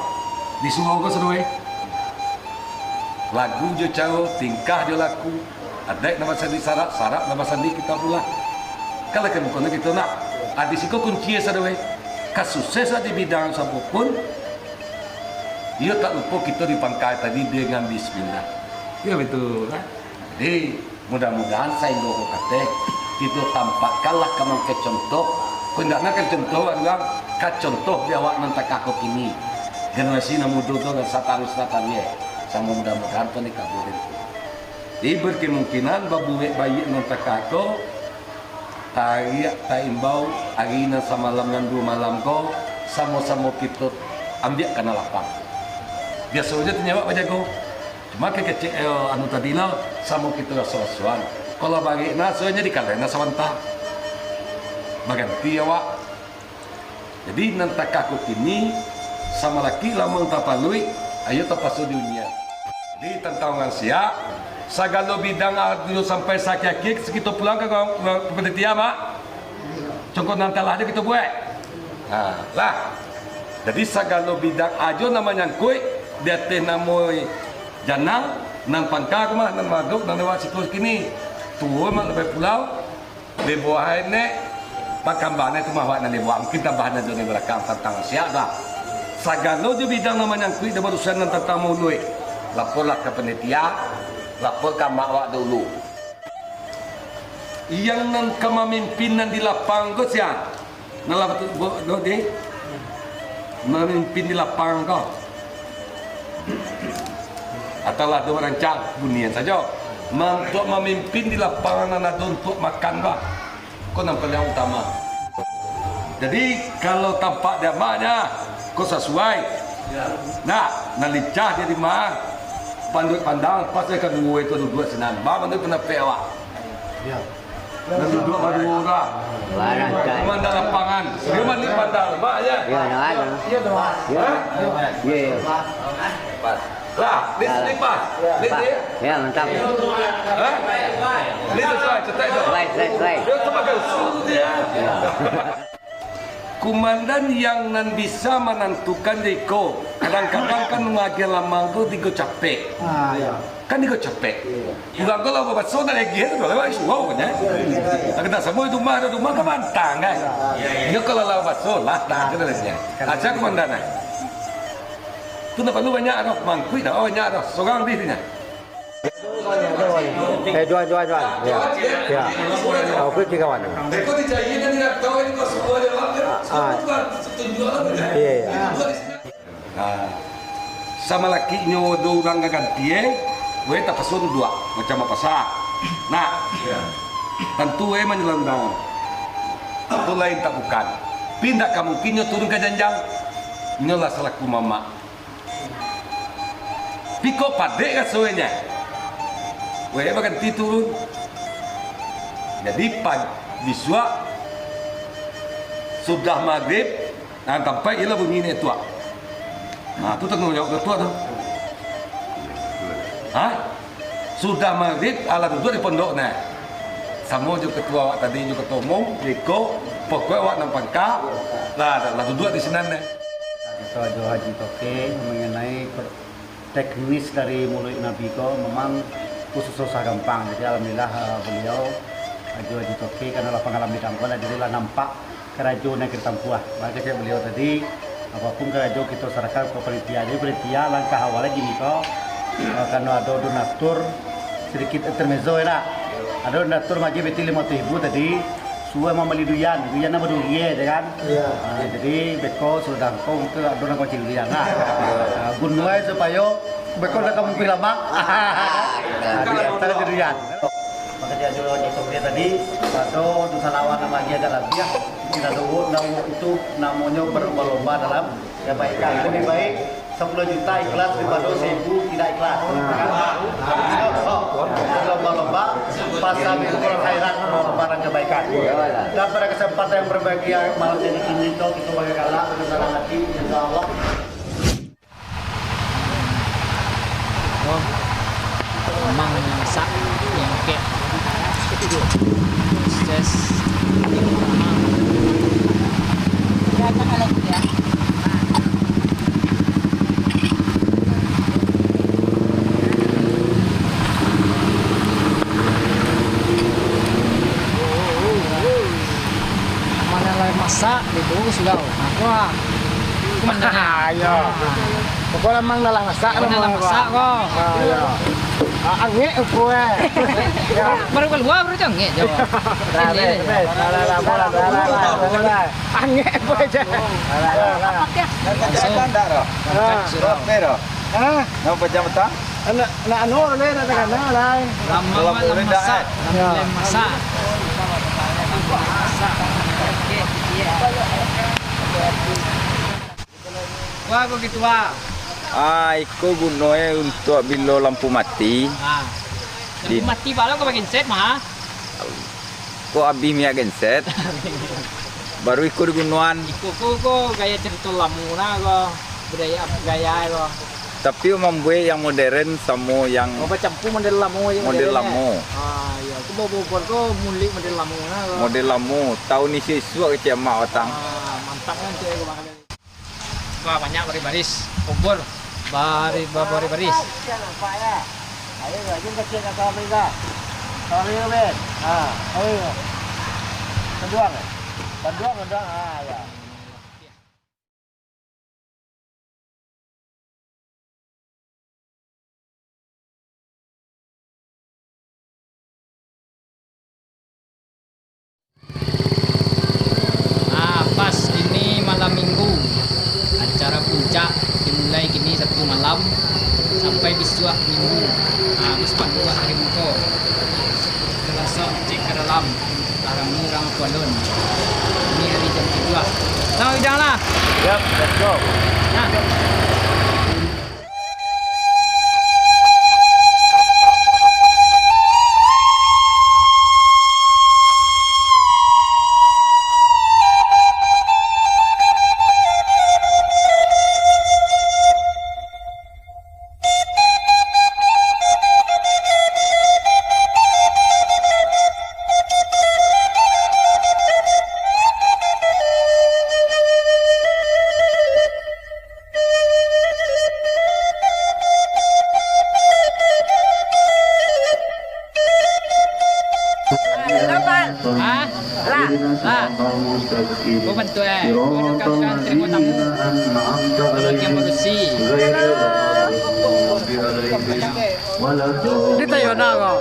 di surau ko sadonyo. Lagu jo caro, tingkah jo laku, adaik nan basandi syarak, syarak nan basandi kitabullah. Kalau ka muko kito nak, ah, di siko kunci sadonyo. Ka sukses di bidang sapo pun, iyo tak lupo kito di pangka tadi dengan bismillah. Iyo betul, kan? Jadi, mudah-mudahan sainggo ko kateh, kito tampakkanlah ka mangko contoh, kok indak nak ka contoh urang, ka contoh di awak nan takah ko kini. Generasi nan mudo tu nan satarus nan tadi, eh. Samo mudah-mudahan tu dikabulkan. Jadi, berkemungkinan babuek baiak nan takah ko, tariak taimbau, ari nan samalam nan duo malam ko, samo-samo kito ambiak ka nan lapang. Biaso jo tu nyo awak bajago. Cuma kecek, eh, anu tadi lah, samo kito raso-rasoan. Kalau barek nan rasonyo dikalai nan sabanta. Baganti awak. Jadi, nan takah ko kini, samalaki lamang tapaluik, ayo tapaso diunyian. Jadi, tantang urang siak, sagalo bidang ajo sampai sakia-kia, sakito pulang ka, ka, ka panitia, Mak. Congko nan talah ajo kito buek. Ha, lah. Jadi, sagalo bidang ajo nan manyangkuik di ateh namo janang, nan pangka ko mah, nan madok, nan lewat situ kini. Tuo mah lebai pulau, leboh ai nek, pakambane tu mah awak nan leboh, mungkin tambahan ajo di balakang tantang siak dah. Sagalo jo bidang nan manyangkuik di barusan nan tantang mauluik, laporlah ka panitia, lapor ka mak awak dulu. Yang nan ka mamimpin nan di lapang ko sia? Nan lah batua, bo-, do, di, mamimpin di lapang ko. Atau lah do rancang, bunian sajo. Ma-, untuak mamimpin di lapang nan ado untuak makan ko. Ko nan paliang utama. Jadi, kalau tampak di amaknyo, ko sasuai. Nah, nan lincah jadi ma, panduik pandang, pas ka duo itu duduak sinan. Ba, panduik pandapek awak. Nan duduak baduo urang. Barangkali. Komandan lapangan. Dio mandi pandang, Mak, yo? Yo, nak ado. Hah? Yo, yo. Pas. Lah, ni, ni pas. Ni, ni. Yo, mantap. Hah? Ni sesuai, cetek tu. Sesuai, sesuai, sesuai. Dio tu bagai usul dio. Yo. Komandan yang nan bisa manantukan jo iko, kadang-kadang kan maagiah lamang tu digo capek. Ah, yo. Kan digo capek. Iyo. Urang ko lah babaso, nak lagi tu, lewat surau kan, yo. Nak kena samo di rumah, di rumah kan mantang, kan. Iyo, iyo. Iyo, kalau lah babaso, lah, tak kena lagi. Aja komandan, eh. Tu nak perlu banyak dah, mangkuik dah, banyak dah. Sorang di sini. Eh, Juan, Juan, Juan. Ya. Ya. Oke, kawan. Ah, ah. Iya, iya. Nah, samalakiknyo do urang gaganti, eh, weh tapaso duduak, macam bapasa. Nah, tantu weh manyalandang. Atau lain tak bukan. Tapi indak ka mungkin nyo turun ka janjang. Nyo lah salaku mamak. Piko padek rasonyo. Weh baganti turun. Jadi, pag-, bisuak sudah magrib, nah, tampek iyolah bunyi naiak tuak. Nah, tu tangguang jawab ketua tu. Hah? Sudah magrib, alah duduak di pondok, nah. Samo jo ketua awak tadi, jo ketua umum, jo iko, pokok awak nan pangka, lah, lah duduak di sinan, nah. Kito Ajo Haji Toke mengenai per-, teknis dari muluik Nabi ko memang khusus susah gampang. Jadi, alhamdulillah, eh, beliau, Ajo Haji Toke, karena lah pengalaman bidang ko lah, jadi lah nampak karajo nan kito tampuah. Mako kecek beliau tadi, apapun karajo kito sarahkan ka panitia. Jadi panitia langkah awal lagi ni ko, eh, karano ado donatur, sedikit intermezzo lah. Ado donatur maagiah piti limo ratuih ribu tadi, suruah mambali duyan, duyan nan baduri je kan. Iya. Ah, jadi beko sudah ko mungkin ado nan kunci duyan lah. Ah, gunuai supayo beko nak ka mungkin lamak. Ah, duyan, tadi duyan. Mako di Ajo Haji Toke tadi, ado dusanak awak nan maagiah agak labiah, mungkin ado nan itu namonyo berlomba-lomba dalam kebaikan. Lebih baik sepuluh juta ikhlas daripado seribu tidak ikhlas. Berlomba-lomba, fastabiqul khairat, berlomba dalam kebaikan. Dan pada kesempatan yang berbahagia malam ini, kito bagagalak dengan senang hati, insya Allah. Oh, mangsak, nyengkek. Ses. Mana lai masak, dibungkus sudah. Aku ah. Aku mandanga. Iyo. Ah. Pokoknya mang dah lah masak. Pokoknya dah masak ko. Ah, iyo. Ah, angek ko, eh. Baru kalua, baru tu angek, jo. Dah, dah, dah, dah, dah, dah, dah, dah. Angek ko aja. Dah, dah, dah, dah. Langsung. Dah, dah. Angkat surau. Dah, dah. Ah. Napa jam petang? Anak, anak anu, lai, nak takana, lai. Lam mamak, lam masak, lam masak. Wah, kok gitu, wah. Ah, iko gunoe untuak bilo lampu mati. Ah. Lampu mati, balo kau bagian set, mah? Kok abih minyak genset? Baru iko digunoan. Iko ko, ko gaya carito lamo nah ko. Budaya gaya ko. Tapi mambuek yang modern samo yang Oh, bacampur model lamo je model lamo. Ah, iyo. Ko bobor ko mulik model lamo nah ko. Model lamo. Tahun isuak-isuak kecek amak batang. Ah, mantap kan tu ko bakal. Wah, banyak baris-baris. Obor. Bari-, babaris-baris. Ayo, ayo, kecil kata Amerika. Sorry, Ben. Ha, ayo. Keduang, eh? Keduang, keduang. Ha, ya. Ah, pas kini malam minggu, acara puncak dimulai kini Sabtu malam sampai bisuak minggu. Ah, bus panuah hari muko. Terasa cek ka dalam. Arami urang Apollon. Ini hari jam tujuah. Sama bidang lah. Yap, let's go. Nah. Hah? Lah. Lah. Kau bantu, eh. Kau dekat-dekat terima tamu. Kalau dia manusia. Di Tayona ko.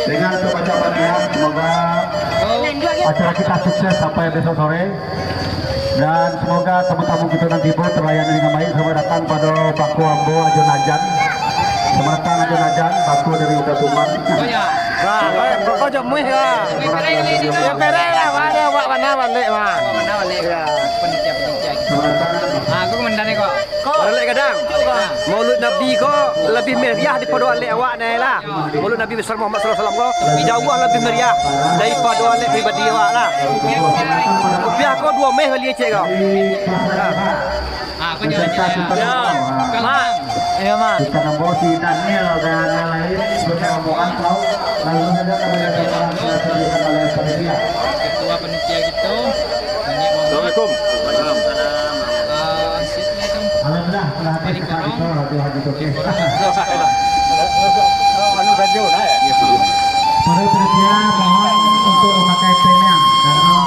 Dengan terbaca Fatihah, semoga acara kita sukses sampai besok sore. Dan semoga tamu-tamu kita nan tibo terlayani dengan baik. Selamat datang pada Paku Ambo Ajo Najan. Selamat datang Ajo Najan, Paku dari Uda Tuman. Oh, ya. Wah, kau, kau, kau jamuih lah. Ya, perek lah, wah, dia buat mana balik, wah. Mana balik? Ya. Panitia, panitia. Selamat datang. Ah, aku komandan ni kok. Kok? Balik gadang. Maulud Nabi ko labiah meriah daripado alek awak nai lah. Maulud Nabi Besar Muhammad sallallahu alaihi wasallam ko jauah labiah meriah daripado alek pribadi awak lah. Rupiah ko duo meh bali cek ko. Ha. Ha, ko jangan cek. Yo, Mak. Iyo, Mak. Kita nambah si Daniel dan yang lain. Sudah rombongan tahu. Lalu ada kami datang oleh panitia. Ketua panitia gitu. Assalamualaikum. Waalaikumsalam. Eh, Alhamdulillah, telah habis Pak Dito, Haji Haji Toke. Anu sajo lah ya. Para panitia mohon untuk memakai peniang karena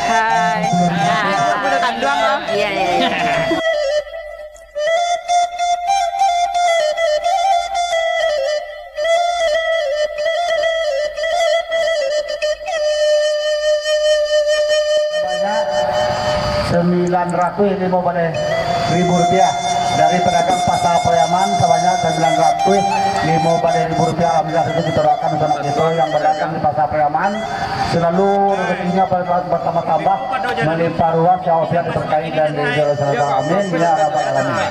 Hai. Iya, iya, iya. Sebanyak sembilan ratus lima belas ribu rupiah. Dari pedagang Pasar Pariaman sabanyak sembilan ratus lima baleh ribu rupiah, alhamdulillah, itu kita doakan untuk anak kita yang berdagang di Pasar Pariaman, selalu rezekinya ber-, bertambah-tambah, melimpah ruah, sehat walafiat, diberkahi dan diridai oleh Allah. Amin ya rabbal alamin.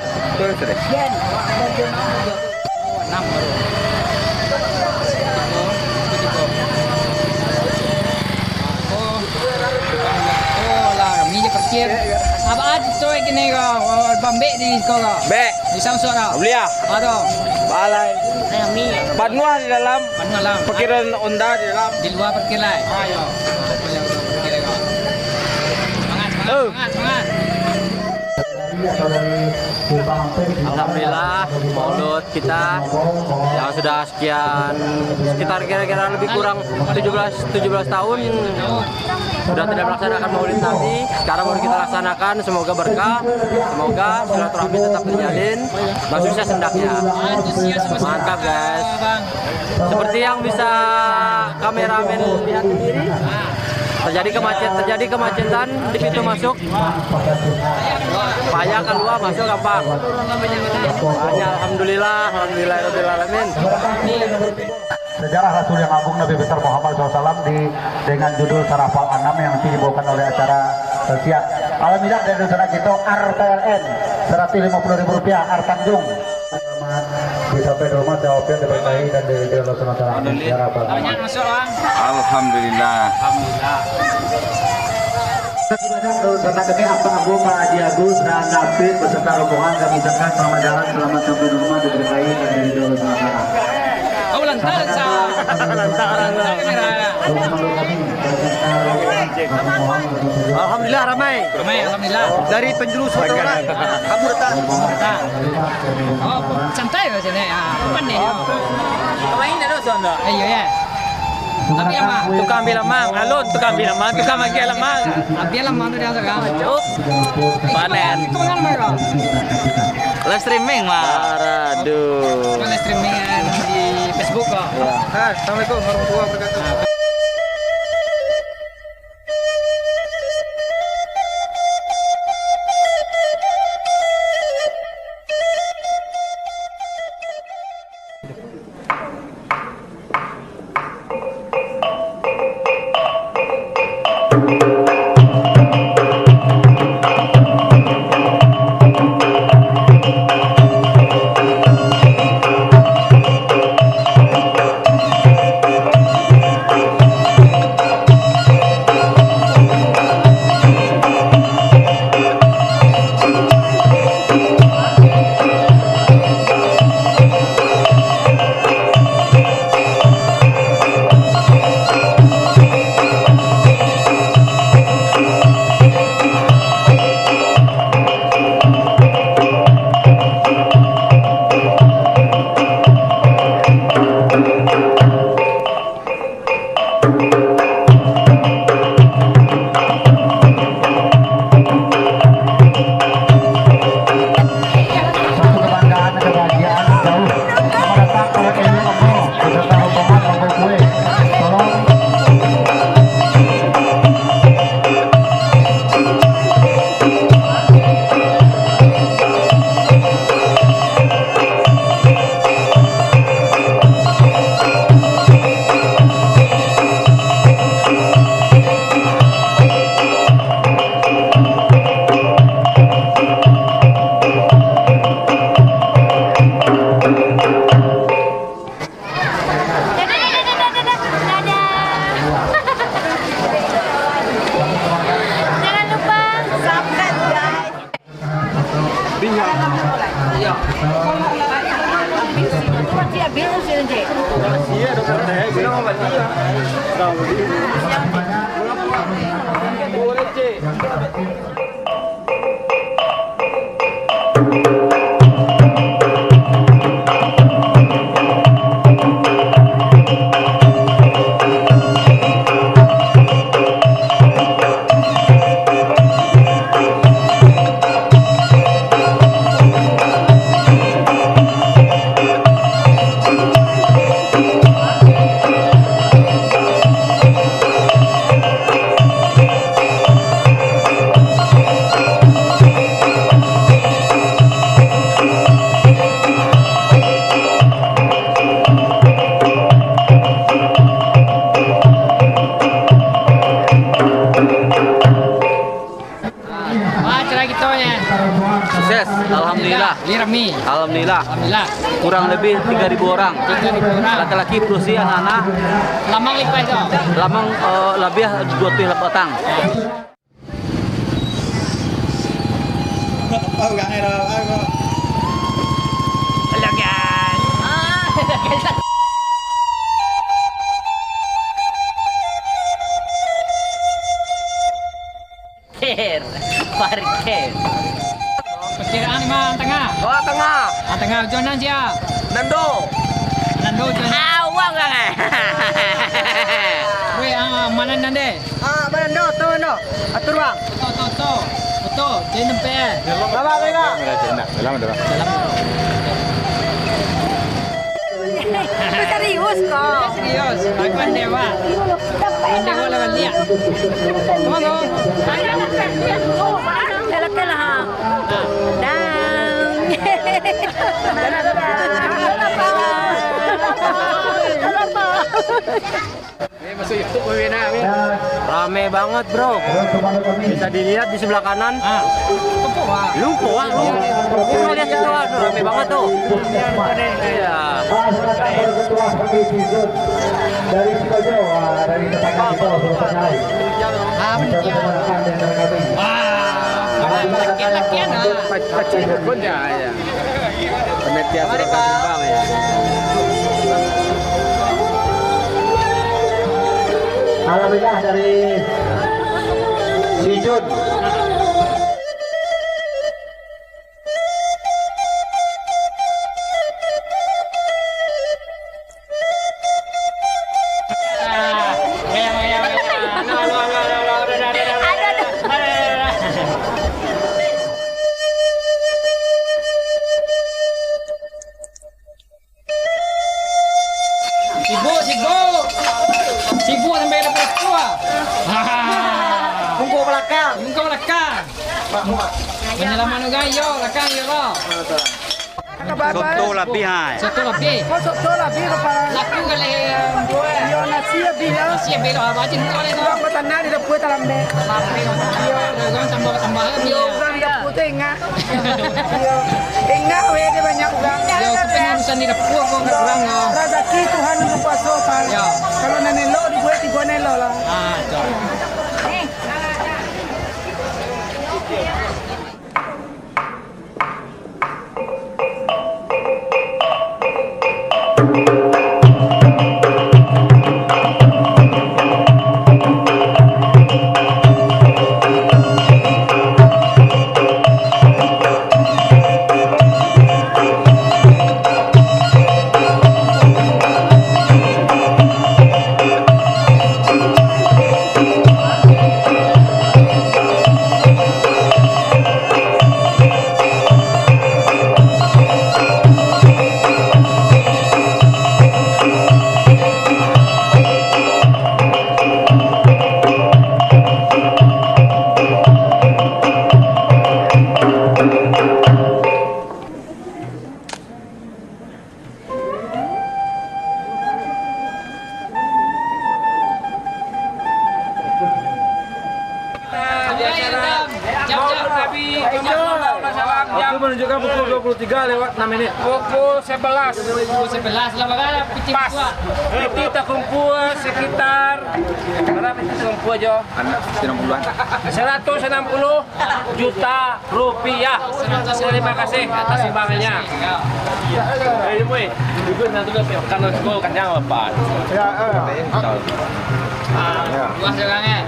Oh, lah, kami je parkir. Abah, ah, tu kini ko, oh, bambek di ko ko. Bek. Di Samsung dah. Beli ah. Aduh. Balai. Panuah di dalam. Panuah dalam. Parkiran Honda di dalam. Di luar parkir lah. Ayo. Semangat, semangat, semangat, semangat. Alhamdulillah, maulud kita yang sudah sekian, sekitar kira-kira lebih kurang tujuh belas, tujuh belas tahun sudah tidak melaksanakan maulid Nabi. Sekarang baru kita laksanakan, semoga berkah, semoga silaturahmi tetap terjalin dan sukses hendaknya. Mantap, guys. Seperti yang bisa kameramen lihat sendiri, terjadi kemacet-, terjadi kemacetan di pintu masuk. Payah kalua, masuk gampang. Payah, alhamdulillah, alhamdulillah rabbil alamin. Sejarah Rasul yang Agung Nabi Besar Muhammad sallallahu alaihi wasallam di, dengan judul Sarafal Anam yang nanti dibawakan oleh acara, eh, siap. Alhamdulillah, dari saudara kita R P L N, seratus lima puluh ribu rupiah, R Tanjung. Selamat disampai di rumah, jawabnya diberkahi dan diridai Allah Subhanahu wa Taala. Amin. Ya Rabbal Alamin. Banyak masuk, Bang. Alhamdulillah. Alhamdulillah. Terima kasih banyak untuk rekan kami, Abang Abu, Pak Haji Agus, dan David beserta rombongan. Kami ucapkan selamat jalan, selamat sampai di rumah, diberkahi dan diridai Allah Subhanahu wa Taala. Kau lantar, sa-, lantar, lantar kamera. Alhamdulillah, ramai. Ramai, alhamdulillah. Dari penjuru Sumatera Barat, kabur datang. Nah. Oh, santai lah sini. Ah, pandai. Main dah dosa anda. Eh, iya, ya. Tapi aman. Tukang ambil lamang, alun, tukang ambil lamang, tukang bagi lamang. Ambil lamang tu dia sekarang. Cuk. Panen. Itu kan merah. Live streaming, Mak. Aduh. Live streaming di Facebook kok. Iya. Ah, assalamualaikum warahmatullahi wabarakatuh. Satu kebanggaan, kebahagiaan jauh. Selamat datang kepada Ewi Emo beserta rombongan Rogo Kue. Tolong. Dadah, dadah, dadah, dadah, dadah. Dadah. Jangan lupa subscribe, guys. Alhamdulillah. Kurang lebih tiga ribu orang. Tiga ribu orang. Laki-laki, padusi, anak-anak. Lamang lipai tu. Lamang, eh, labiah dua puluh batang. Parkir. Parkir. Parkiran di ma? Tangah. Oh, tangah. Ah, tangah. Ujuang nan sia? Nando. Nando ujuang nan. Awak urang, eh. Weh, ah, ma nan deh? Ah, ma nan do? Tu nan do? Atur, Bang. Betul, betul, betul. Betul. Jadi nempe. Sabar, Bang. Dalam, dalam. Dalam. Serius kok. Serius. Aku ande, Wak. Ande, Wak, lah baliak. Come on, go. Oke lah, oke lah, ha. Dang. Ini masuk YouTube, Win, ah, Win. Rame banget, bro. Bisa dilihat di sebelah kanan. Ah. Lupo, Wak, lu. Lu lihat situ, Wak. Rame banget tuh. Iya. Dari Sikojo, ah, dari tetangga kita, Sultan Ali. Ah, betul. Wah, laki-laki, ah. Pacik pun ya, ya. Panitia surat sumbang, ya. Alhamdulillah, dari si Jun. Sibuk, sibuk. Sibuk sampai dapat kuah. Mungkuk belakang. Mungkuk belakang. Menyelamat urang, yo, belakang, yo, lo. Soto lapih, hai. Soto lapih. Oh, soto lapih, kepala. Laku kali, eh. Yo, nasi habis lah. Nasi habis lah, apa aja muka ni, Bang. Urang batanak di dapur talambek. Talambek. Yo. Urang tambah-tambah, yo. Yo, urang di dapur tu ingat. Yo. Ingat, weh, dia banyak urang. Yo, kita urusan di dapur, kok, kat urang, yo. Rezeki Tuhan nunggu kuaso, Pak. Yo. Kalau nan elok dibuat, tigo nan elok lah. Ah, betul. Waktu menunjukkan pukul dua puluh tiga lewat enam menit. Pukul sebelas. Pukul sebelas lah, bagaimana piti. Pas. Piti terkumpul sekitar, berapa piti terkumpul, Jo? Anak, sembilan puluhan. Seratus enam puluh juta rupiah. Terima kasih atas sumbangannya. Eh, boy, duduk nanti kan, kan, kan, kan, jangan lupa. Ya, eh. Ah, luas orangnya.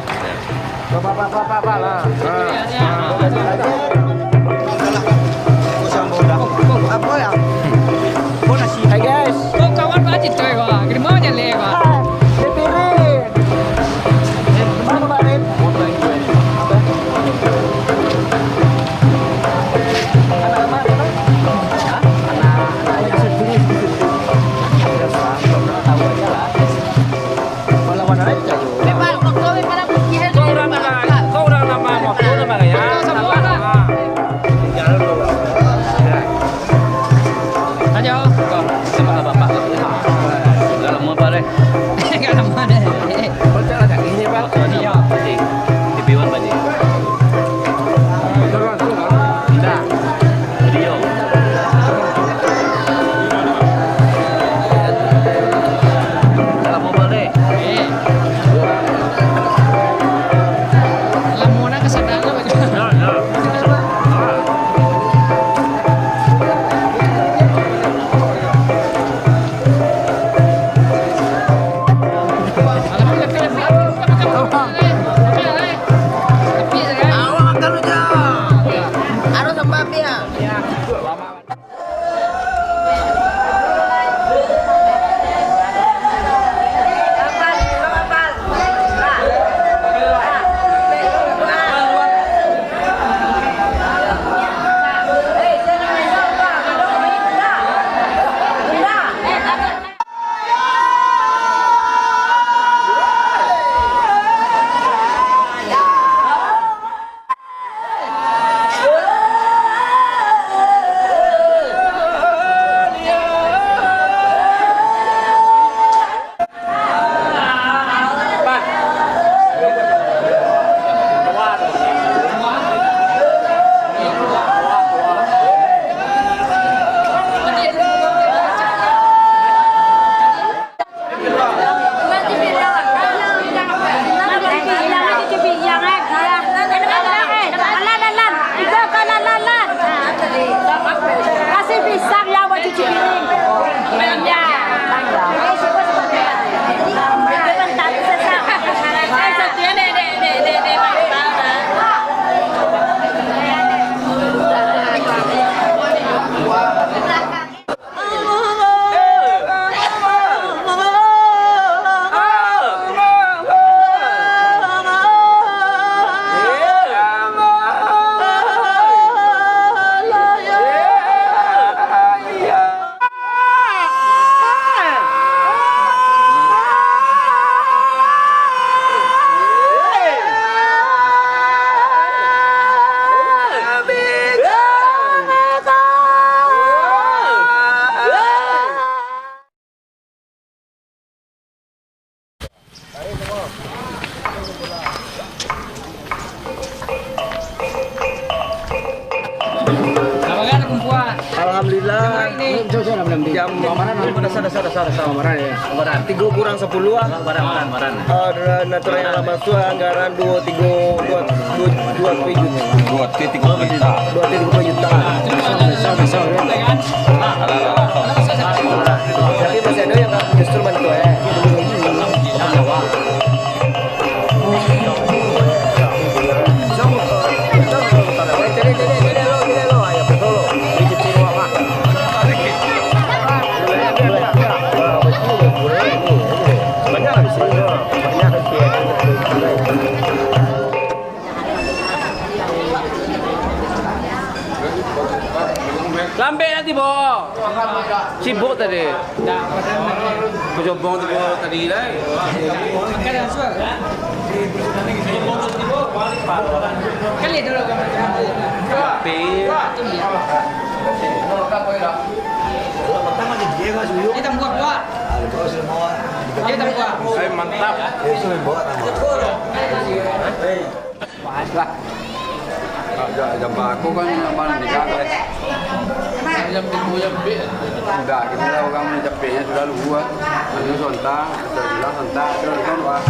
Bapak, bapak, bapak, bapak lah. Ah. Apa ya? Hai, guys. Kau kawan Pak Cito ya, Pak? Kena mau nyalek, Pak? Ah, dia piring. Mana kemarin? Anak mana? Hah? Anak, anak. Tahu aja lah. Kau urang mana? Kau urang nama? Kau urang nama? Kau urang nama ya? Baran, baran, baran, ya. Baran. Tigo kurang sapuluah lah. Baran, baran, baran. Eh, natural yang lah masuk anggaran dua tigo, dua, dua, dua tujuh. Dua tigo juta. Dua tigo juta. Tapi masih ada yang justru bantu, eh. Lambek nanti, Bo. Sibuk tadi. Kujobong tu tadi lai. Tapi Dia tambuah, buah. Dia tambuah. Saya mantap. Lah. Jam, jam bako kan abang nikah, guys. Jam tigo jam pik. Sudah, kita lah orang capeknya sudah luhua. Anu sontak, sudah bilang sontak, sudah nonton, Pak.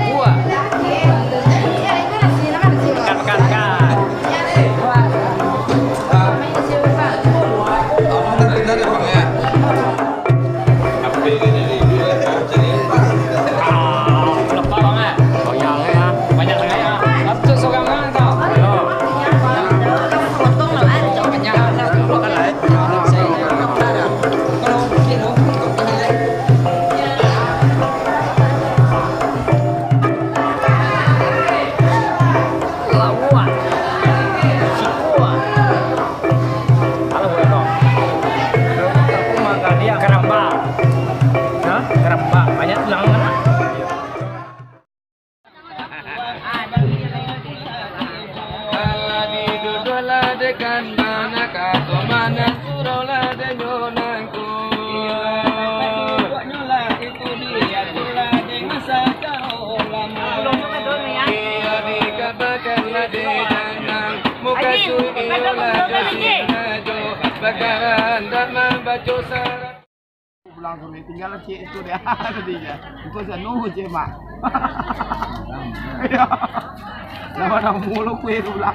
Buah. Pekan, pekan, pekan. Lauak. Sikuah. Alah, bukan kau. Karamba. Hah? Karamba. Banyak tulang kan? Alah diduduaklah dek kandang, nak ka kama nan suruahlah dek nyo nangko. Iyo dikabakanlah dek kandang, mukasuik iyolah dek si Najo, bakaran dak mambaco sarat. Pulang suruh tinggal cek tu dia tadi je. Engkau sanu cek, Mak. Iyo. Nama dah mulu kue tu pulang.